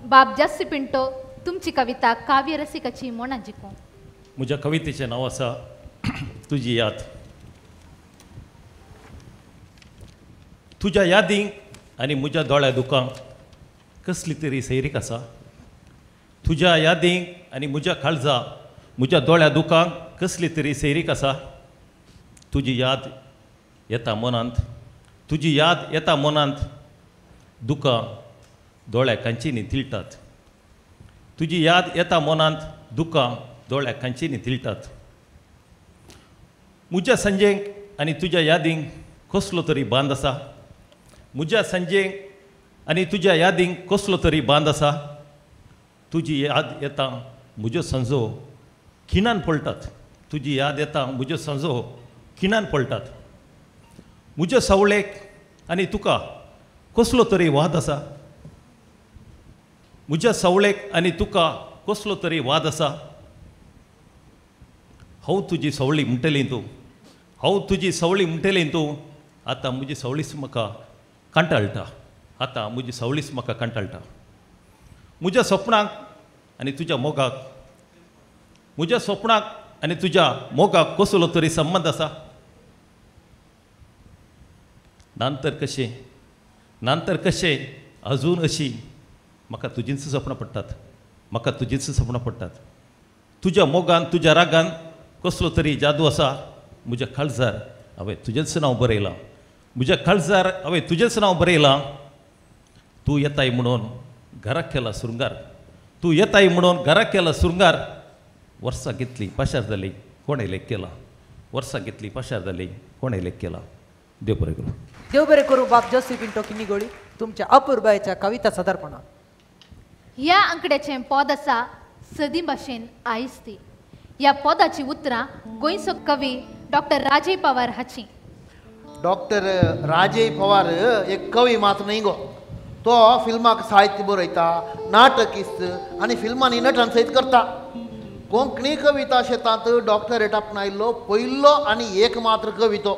बाब जास्ती पिंटो, तुमची कविता काव्य रसिकाची मोनां जिखूं. म्हज्या कवितेचें नांव आसा तुजी याद. तुज्या यादींक आनी म्हज्या दोळ्या दुकांक कसली तरी सैरीक आसा. तुज्या यादींक आनी म्हज्या काळजा म्हज्या दोळ्या दुकांक कसली तरी सैरीक आसा. तुजी याद येता मनांत, तुजी याद येता मनांत, दुकां दोळ्या कांचीनी तिळटात. तुजी याद येता मनांत, दुकां दोळ्या कांचीनी तिळटात. म्हज्या संजेंक आनी तुज्या यादींक कसलो तरी बांद आसा. म्हज्या संजेंक आनी तुज्या यादींक कसलो तरी बांद आसा. तुजी याद येता म्हज्यो संजो खिणान पळटात. तुजी याद येता म्हज्यो संजो खिणान पळटात. म्हज्या सावळेक आनी तुका कसलो तरी वाद आसा. म्हज्या सावळेक आनी तुका कसलो तरी वाद आसा. हांव तुजी सावळी म्हणटली तूं, हांव तुजी सावळी म्हणटली तूं, आतां म्हजी सावळीच म्हाका कंटाळटा. आतां म्हजी सावळीच म्हाका कंटाळटा. म्हज्या सपनाक आनी तुज्या मोगाक, म्हज्या सपनाक आनी तुज्या मोगाक कसलो तरी संबंद आसा. नांतर कशें, नांतर कशें अजून अशी म्हाका तुजींच सपनां पडटात, म्हाका तुजींच सपनां पडटात. तुज्या मोगान तुज्या रागान कसलो तरी जादू आसा. म्हज्या काळजार हांवें तुजेंच नांव बरयलां, म्हज्या काळजार हांवें तुजेंच नांव बरयलां. तूं येताय म्हणून घराक केला सुरंगार, तूं येताय म्हणून घराक केला सुरंगार. वर्सां घेतली पाशार जाली कोणें लेख केला, वर्सां घेतली पाशार जाली कोणें लेख केला. देव बरें करूं. देव बरें करूं बाब जोसी पिंटो किन्नीगोळी तुमच्या अपुरबायेच्या कविता सादरपणान. ह्या आंकड्याचें पद आसा सदीं भाशेन आयज ती. ह्या पदाची उतरां गोंयचो कवी डॉक्टर राजय पवार हाची. डॉक्टर राजय पवार एक कवी मात न्हय गो, तो फिल्माक साहित्य बरयता, नाटकिस्त आनी फिल्मांनी नटन सयत करता. कोंकणी कविता शेतांत डॉक्टरेट आपणायल्लो पयलो आनी एकमात्र कवी तो.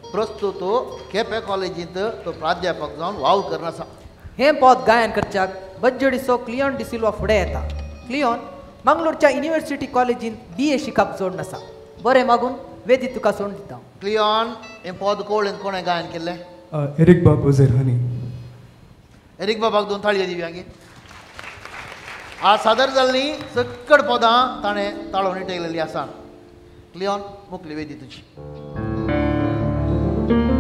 प्रस्तुत केपें कॉलेजींत तो प्राध्यापक जावन वावर करून आसा. हें पद गायन करच्याक बज्जडीचो क्लियोन डिसिल्वा फुडें येता. क्लियोन मंगलोरच्या युनिव्हर्सिटी कॉलेजींत बी ए शिकप जोडून आसा. बरें मागून वेदी तुका सोडून दिता. क्लियोन, हें पद कोण कोणें गायन केल्लें? एरीक बाब ओझेर हांणी. एरीक बाबाक दोन थाळयो दिवया गे. आज सादर जाल्लीं सक्कड पदां ताणें ताळो निटयलेलीं आसा. क्लियोन, मुकली वेदी तुजी. Thank you.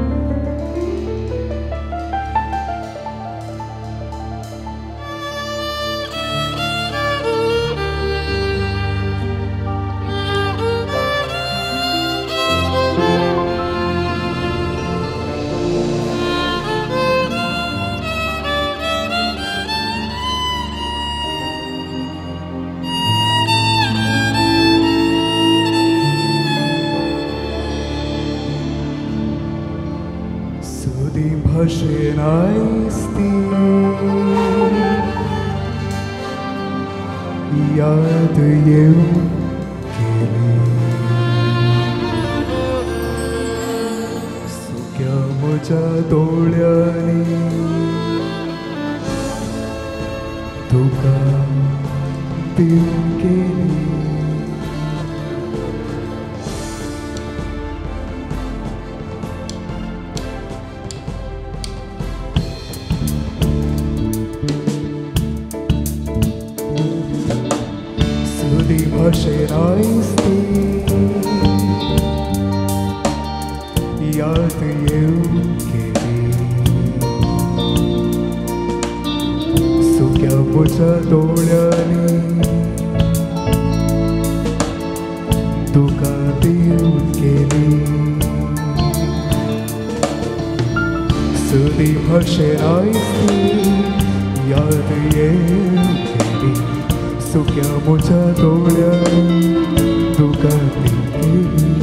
सदी भाशेन आयज ती याद येवन गेली. सुक्या म्हज्या दोळ्यांनी तुका दिवन गेली. सदी भाशेन आयज ती याद येवन गेली. सुक्या म्हज्या दोळ्यांनी तुका दिवन गेली. सदी भाशेन आयज ती याद येवन गेली. सुक्या म्हज्या दोळ्यांनी तुका दिवन गेली.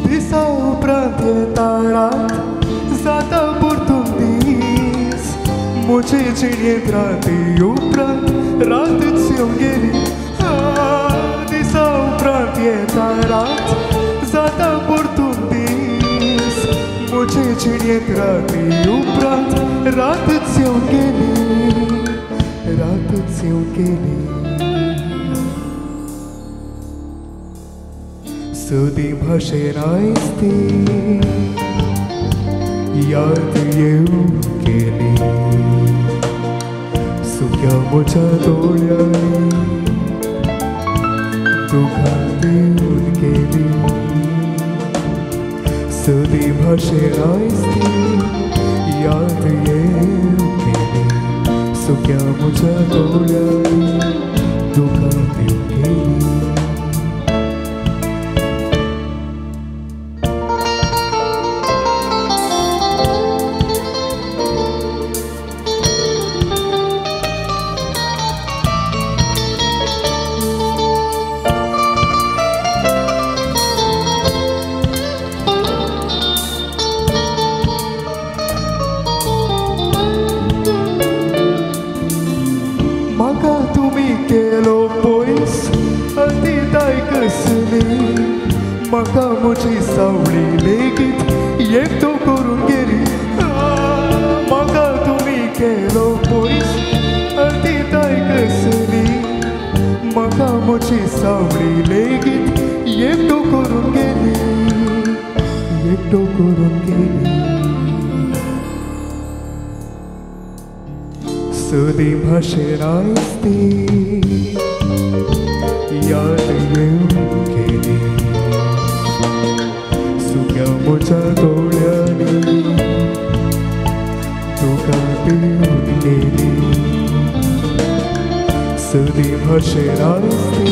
दिसा उपरांत येता रात जाता परतून दीस. म्हजे जिणेंत राती उपरांत रातच येवन गेली. दिसा उपरांत येता रात जाता परतून दीस. म्हजे जिणेंत राती उपरांत रातच येवन गेली. रातच येवन गेली. सदी भाशेन आयज ती याद येवन गेली. सुक्या म्हज्या दोळ्यांनी तुका दिवन गेली. सदी भाशेन आयज ती याद येवन गेली. सुक्या म्हज्या दोळ्यांनी तुका दिवन गेली. म्हाका तुमी केलो पयस अतिताय कसली. म्हाका म्हजी सावळी लेगीत एकटो करून गेली. म्हाका तुमी केलो पयस अतिताय कसली. म्हाका म्हजी सावळी लेगीत एकटो करून गेली. एकटो करून गेली. सदी भाशेन आयज ती याद येवन गेली. सुक्या म्हज्या दोळ्यांनी तुका दिवन गेली. सदी भाशेन आयज ती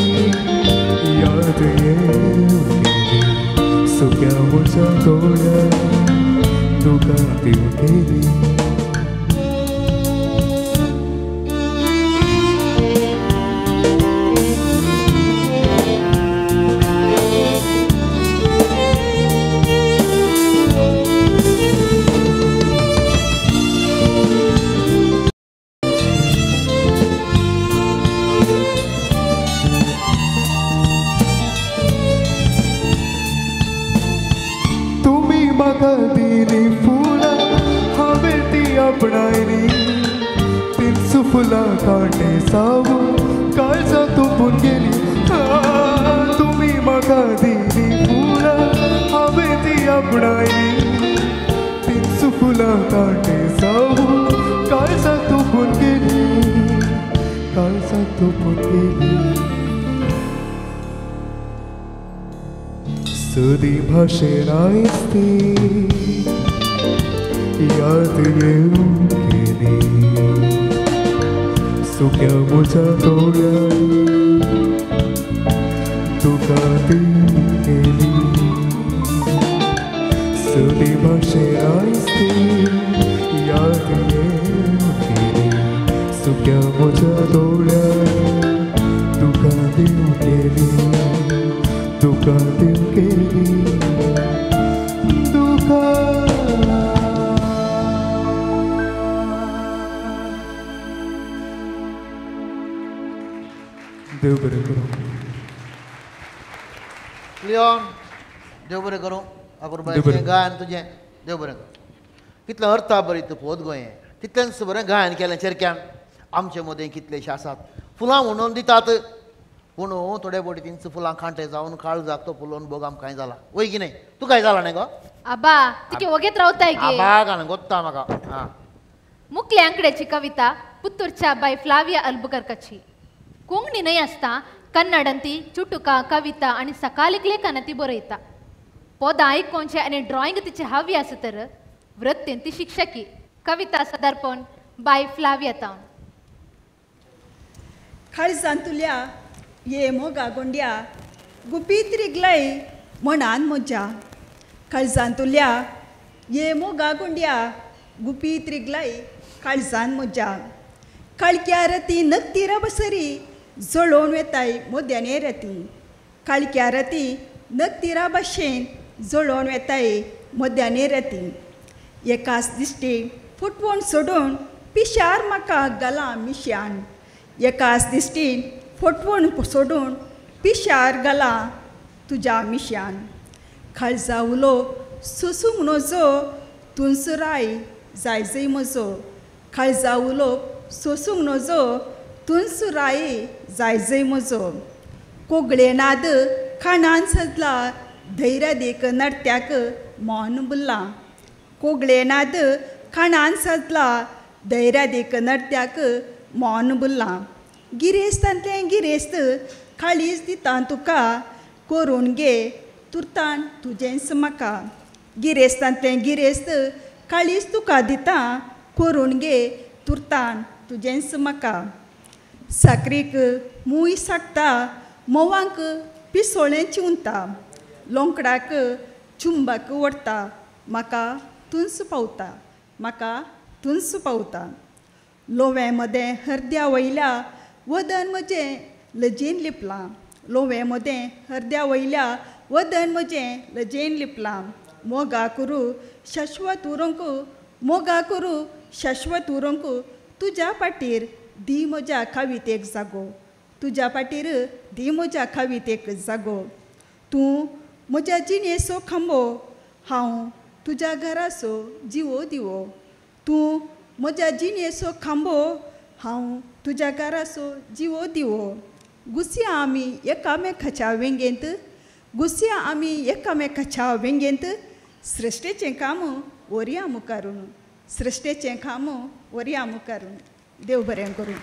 याद येवन गेली. सुक्या म्हज्या दोळ्यांनी तुका दिवन गेली. म्हाका दिली फुलां हांवें ती आपणायली. तींच फुलां कांटे सावून काळजां तोपून गेली. तुमी म्हाका दिली फुलां हांवें ती आपणायली. तींच फुलां कांटे सावून काळजां तोपून गेली. काळजां तोपून गेली. सदी भाशेन आयज ती याद येवन गेली. सुक्या म्हज्या दोळ्यांनी तुका दिवंक केली सदी भाशेन आयज ती याद येवंक केली सुक्या म्हज्या दोळ्यांनी तुका दिवंक केली तुका दिवंक केली तुका. देव बरें करूं. लियोन देव बरें करूं. अपुरबायेचें गायन तुजें देव बरें करूं. कितलें अर्था बरी तूं पोत गोंयें तितलेंच बरें गायन केलें चेरक्यान. आमचे मदें कितलेशे आसात फुलां म्हणून दितात पूण थोडे बोटी तींच फुलां कांटे जावन काळजाक तो फुलोवन भोग आमकां कांय जाला वय की न्हय? तूं काय जाला न्हय गो? आबा तुगे वगेत रावताय गे. आबा घालून गोत्ता म्हाका. आं मुकले आंकड्याची कविता पुत्तूरच्या बाय फ्लाविया अल्बुकर्काची. कोंकणी न्हय आसता कन्नडान ती चुटुका कविता आनी सकालीक लेखनां ती बरयता. पदां आयकोनचें आनी ड्रॉइंग तिचें हावी आसा तर वृत्तीन ती शिक्षकी. कविता सदार्पण बाय फ्लाविया तावन. काळजांतुल्या ये मोगा गोंड्या गुपीत रिगलय मनान म्हज्या. काळजांतुल्या ये मोगा गोंड्या गुपीत रिगलय काळजान म्हज्या. काळक्या रती नकतीरा बसरी जळोवन वेताय मोद्याने रती. काळक्या रती नकतीरा भाशेन जळोवन वेताय मोद्याने रती. एकाच दिश्टी फुटवण सोडून पिशार म्हाका गला मिश्यान. एकाच दिश्टीन फटवण सोडून पिशार गला तुज्या मिश्यान. काळजा उलो सोसूंक नजो तुंसराय जायजय म्हजो. काळजा उलो सोसूंक नजो तुंसराय जायजय म्हजो. कोगळे नाद खाणान सजला धैर्या देख नर्त्याक मौन बुल्लां. कोगळे नाद खाणान सजला धैर्या देख नर्त्याक मौन बुल्लां. गिरेस्तांतलें गिरेस्त काळीज दिता तुका करून घे तुर्तान तुजेंच म्हाका. गिरेस्तांतलें गिरेस्त काळीज तुका दिता करून घे तुर्तान तुजेंच म्हाका. साकरीक मूय साकता म्होंवांक पिसोळें चिवता लोंकडाक चुंबाक ओडटा म्हाका तुंच पावता म्हाका तुंच पावता. लोव्या मदें हरद्या वयल्या वदन म्हजें लजेन लिपलां. लोव्या मदें हरद्या वयल्या वदन म्हजें लजेन लिपलां. मोगा करू शाश्वत उरोंक मोगा करू शाश्वत उरोंक तुज्या पाटीर दी म्हज्या कवितेक जागो. तुज्या पाटीर दी म्हज्या कवितेक जागो. तूं म्हज्या जिणेचो खांबो हांव तुज्या घराचो जिवो दिवो. तूं म्हज्या जिणेचो खांबो हांव तुज्या घराचो जिवो दिवो. गुसया आमी एकामेकाच्या वेंगेंत गुसया आमी एकामेकाच्या वेंगेंत सृश्टेचें काम वरया मुखारून सृश्टेचें काम वरया मुखारून. देव बरें करूं.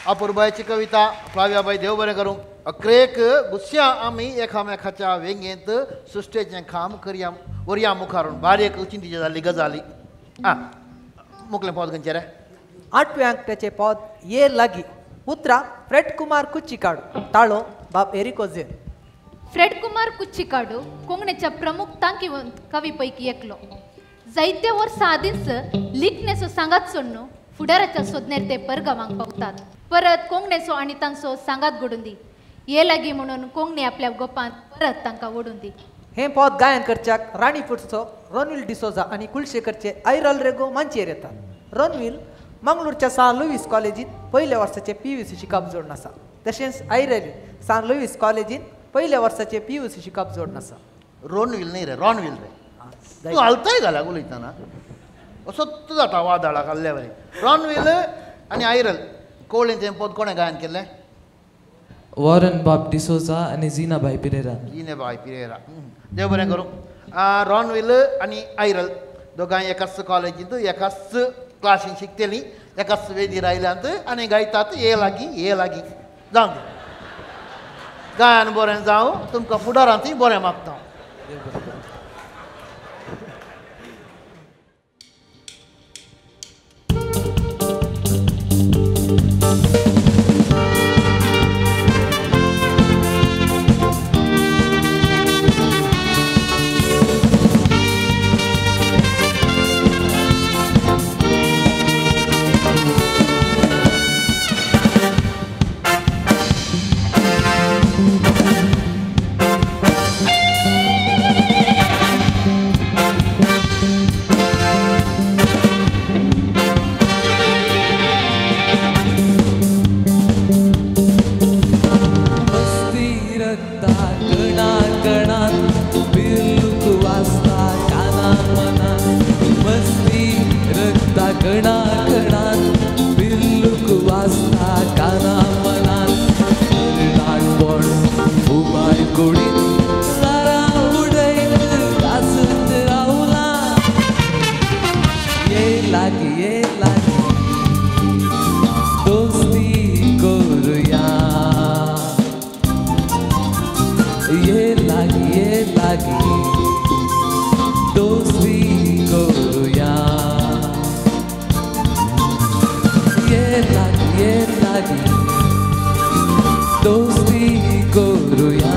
अपुरबायची कविता फ्लावियाबाई देव बरें करूं. अक्रेक गुस्या आमी एकामेकाच्या वेंगेंत सृश्टेचें काम करया वरया मुखारून. बारीक चिंतीची जाल्ली गजाली. आं मुकलें पद खंयचें रे? आठव्या आंकड्याचें पद ये लागी. उतरां फ्रेड कुमार कुच्चिकाडू. ताळो बाब एरिक ओझेर. फ्रेड कुमार कुच्चिकाडू कोंकणीच्या प्रमुख तांकीवंत कवी पैकी एकलो. जायते वर्सां आदींच लिखणेचो सांगात सोडून फुडाराच्या सोदनेर ते परगांवांक पावतात. परत कोंकणेचो आनी तांचो सांगात घडून दी ये लागी म्हणून कोंकणी आपल्या गोपांत परत तांकां ओडून दी. हें पद गायन करच्याक राणीपूरचो रोनविल डिसोजा आनी कुलशेखरचे आयरल रेगो मांचयेर येतात. रोनविल मंगळूरच्या सान लुईस कॉलेजींत पयल्या वर्साचें PUC शिकप जोडून आसा. तशेंच आयरली सान लुईस कॉलेजींत पयल्या वर्साचें PUC शिकप जोडून आसा. रोनविल न्ही रे, रॉनविल रे. तूं हालताय घाला उलयतना असोच जाता वादळा घाल्ल्या वरी. रॉनविल आनी आयरल कोवळें तें पद कोणें गायन केल्लें? वॉरन बाब डिसोजा आनी झिनाबाय पिरेरा. झिनाबाय पिरेरा. देव बरें करूं. रॉनविल आनी आयरल दोगांय एकाच कॉलेजींत एकाच क्लासीन शिकतलीं एकाच वेदीर आयल्यांत आनी गायतात ये लागीं ये लागीं. जावं दी गायन बरें जावं तुमकां फुडारांतूय बरें मागता. कणा कणान पिल्लूक वाजता काना मनान तरणाटपण उबाय कुडीन लारा उडयत कासत रावला ये लागी ये लागी दोस्ती करुया ये लागी दोस्ती करुया ये लागी दोस्ती करुया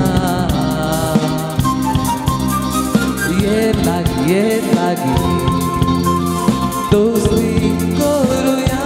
ये लागी दोस्ती करुया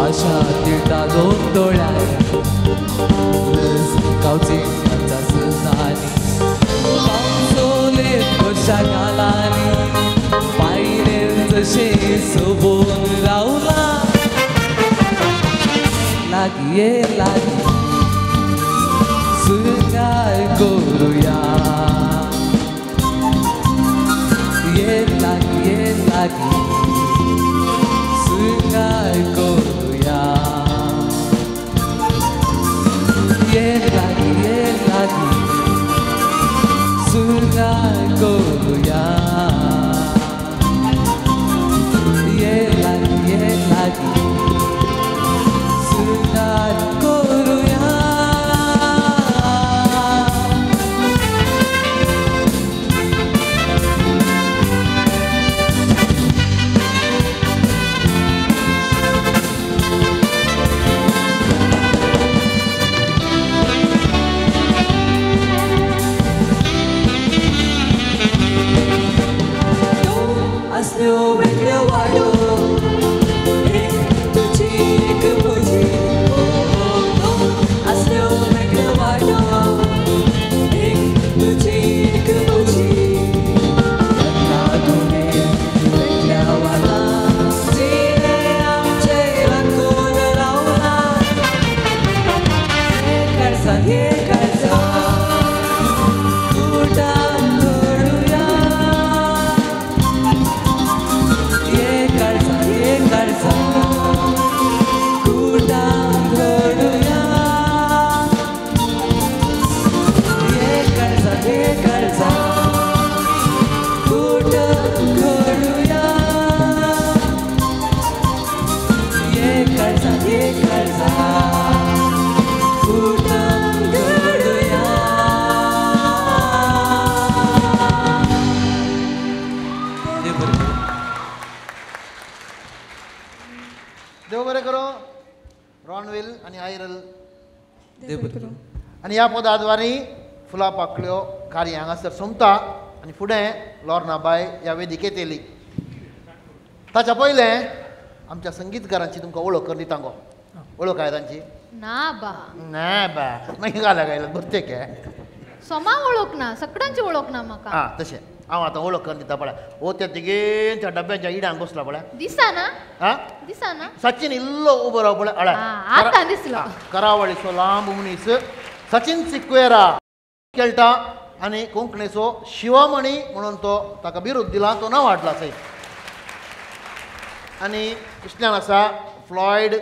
आशा तिळता दोन दोळ्यांनी लज गावची सतानी पावसोले कशा गालांनी पायरे जशे सोबोन रावला लागी ये लागी सुरगार करुया ये लागी सुरगार करुया ये लागी सुरगार करुया ये लागी सुरगार करुया। असल्यो वेगळ्यो वाटो एक तुजी एक म्हजी असल्यो वेगळ्यो वाटो एक तुजी एक म्हजी वेगळ्या वाला जिणें आमचें राखून रावला हे काळजा कुटान घडुया ये काळजा कुटान घडुया ये काळजा कुटान घडुया ये काळजा कुटान घडुया। देव बरें करो रॉनविल आनी आयरल आनी ह्या पदाद्वारी फुलां पाकळ्यो कार्य हांगासर सोंपता आनी फुडें लोर्नाबाय ह्या वेदिकेंत येयली। ताच्या पयलें आमच्या संगीतकारांची तुमकां वळख करून दिता गो। वळख आहे तांची? ना बा ना बा मागीर घाला गायला भरते के सोमा वळख ना, सगळ्यांची वळख ना म्हाका। आं तशें हांव आतां वळख करून दिता पळय. ओ त्या तिगेन त्या डब्यांच्या इडांक बसला पळय. दिसना आं दिसना. सचिन इल्लो उबो राव पळय. हळय आतां दिसलो. करावळीचो लांब मनीस सचिन सिक्वेरा खेळटा आनी कोंकणीचो शिवमणी म्हणून तो ताका बिरूद दिला, तो नांव हाडला सय. आनी इसल्यान आसा फ्लॉयड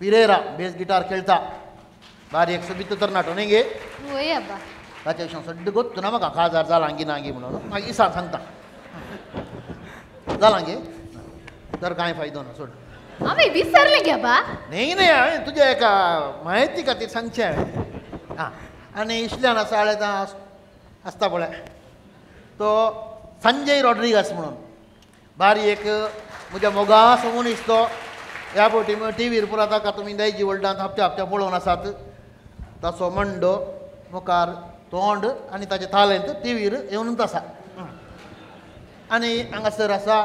पिरेरा, बेस गिटार खेळटा, बारीक सोबीत तरणाटो न्ही गे. वय आबा ताच्या विशीं सड्ड गोत्तू ना म्हाका काजार जालां गी ना गी म्हणून मागीर इसान सांगता जालां गे तर कांय फायदो ना सोड. हांवें विसरलें गे आबा. न्ही न्ही हांवें तुज्या एका म्हायती खातीर सांगचें हांवें. आं आनी इसल्यान आसा आसता पळय तो संजय रॉड्रिगस म्हणून बारीक म्हज्या मोगासो मनीस तो. ह्या फावटी टिवीर पुरा ताका तुमी दायजी वर्ल्डांत हप्त्या हप्त्या पळोवन आसात. ताचो मंडो मुखार तोंड आनी ताचें तालेंत टिवीर येवनूच आसा. आनी हांगासर आसा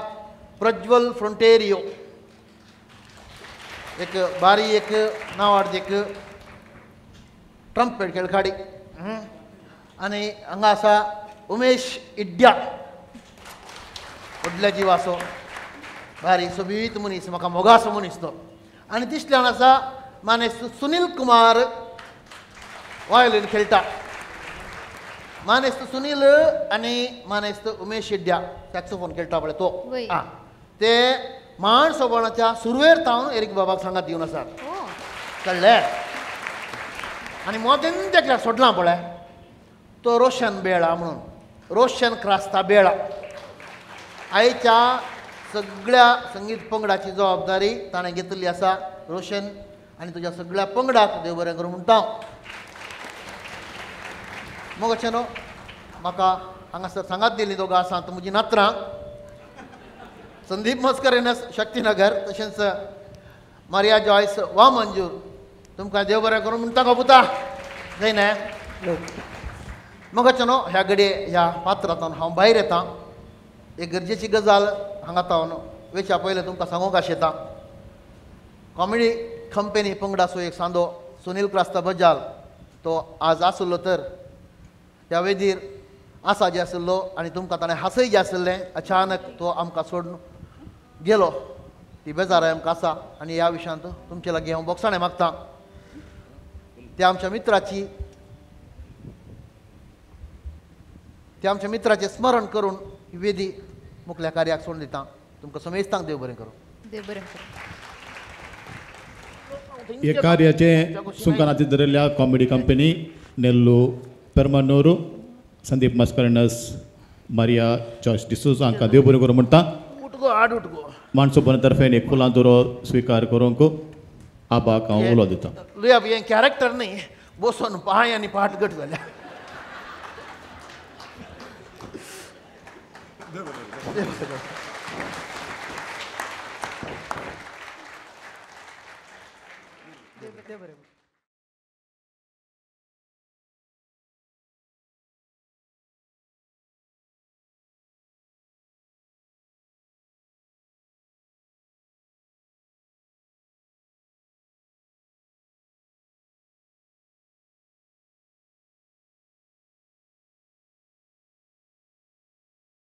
प्रज्वल फ्रोंटेरियो, एक बारीक नांवाडती एक ट्रम्पेट खेळगाडी. आनी हांगा आसा उमेश इड्ड्या, व्हडल्या जिवाचो बारीक सोबीत मनीस, म्हाका मोगासो मनीस तो. आनी तिसल्यान आसा मानेस्त सुनील कुमार, वायोलीन खेळटा. मानेस्त सुनील आनी मानेस्त उमेश इड्ड्या सॅक्सोफोन खेळटा पळय तो. आं ते माण सोबणाच्या सुरवेर तावन एरीक बाबाक सांगात दिवन आसात, कळ्ळें. आनी मोदेन एकल्याक सोडलां पळय तो रोशन बेळा म्हणून, रोशन क्रास्ता बेळा. आयच्या सगळ्या संगीत पंगडाची जबाबदारी ताणें घेतिल्ली आसा. रोशन आनी तुज्या सगळ्या पंगडाक देव बरें करूं म्हणटा. मग अशें न्हू म्हाका हांगासर सांगात दिली दोगां आसात म्हजी नात्रां संदीप मस्करेनस शक्तीनगर तशेंच मारिया जॉयस वा मंजूर, तुमकां देव बरें करूं म्हणटा गो पुता जायना. मग अशें न्हू ह्या घडये ह्या पात्रांतल्यान हांव भायर येता. एक गरजेची गजाल हांगा तावन वेच्या पयलें तुमकां सांगूंक आशेता. कॉमेडी कंपनी पंगडाचो एक सांदो सुनील क्रास्ता बजाल तो आज आसलो तर ह्या वेदीर आसा जे आसलो आनी तुमकां ताणें हांसय जे आसलें, अचानक तो आमकां सोडून गेलो. ती बेजाराय आमकां आसा आनी ह्या विशयांत तुमचे लागीं हांव बोगसाणें मागता. त्या आमच्या मित्राची त्या आमच्या मित्राचें स्मरण करून ही वेदी मुखल्या कार्याक सोडून दिता. तुमकां समेस्तांक देव बरें करूं. देव बरें करूं. हे कार्याचें सुंकनाती धरिल्ल्या comedy company Nellu Permanur, Sandeep Mascarenhas, Maria Joyce D'Souza हांकां देव बरें करूं म्हणटा. माणसोबन तर्फेन एक फुलां दोरो स्विकार करूंक आबाक हांव उलो दिता. हें कॅरेक्टर न्ही बसून पांय आनी पाट घट जाल्या. देव बरें.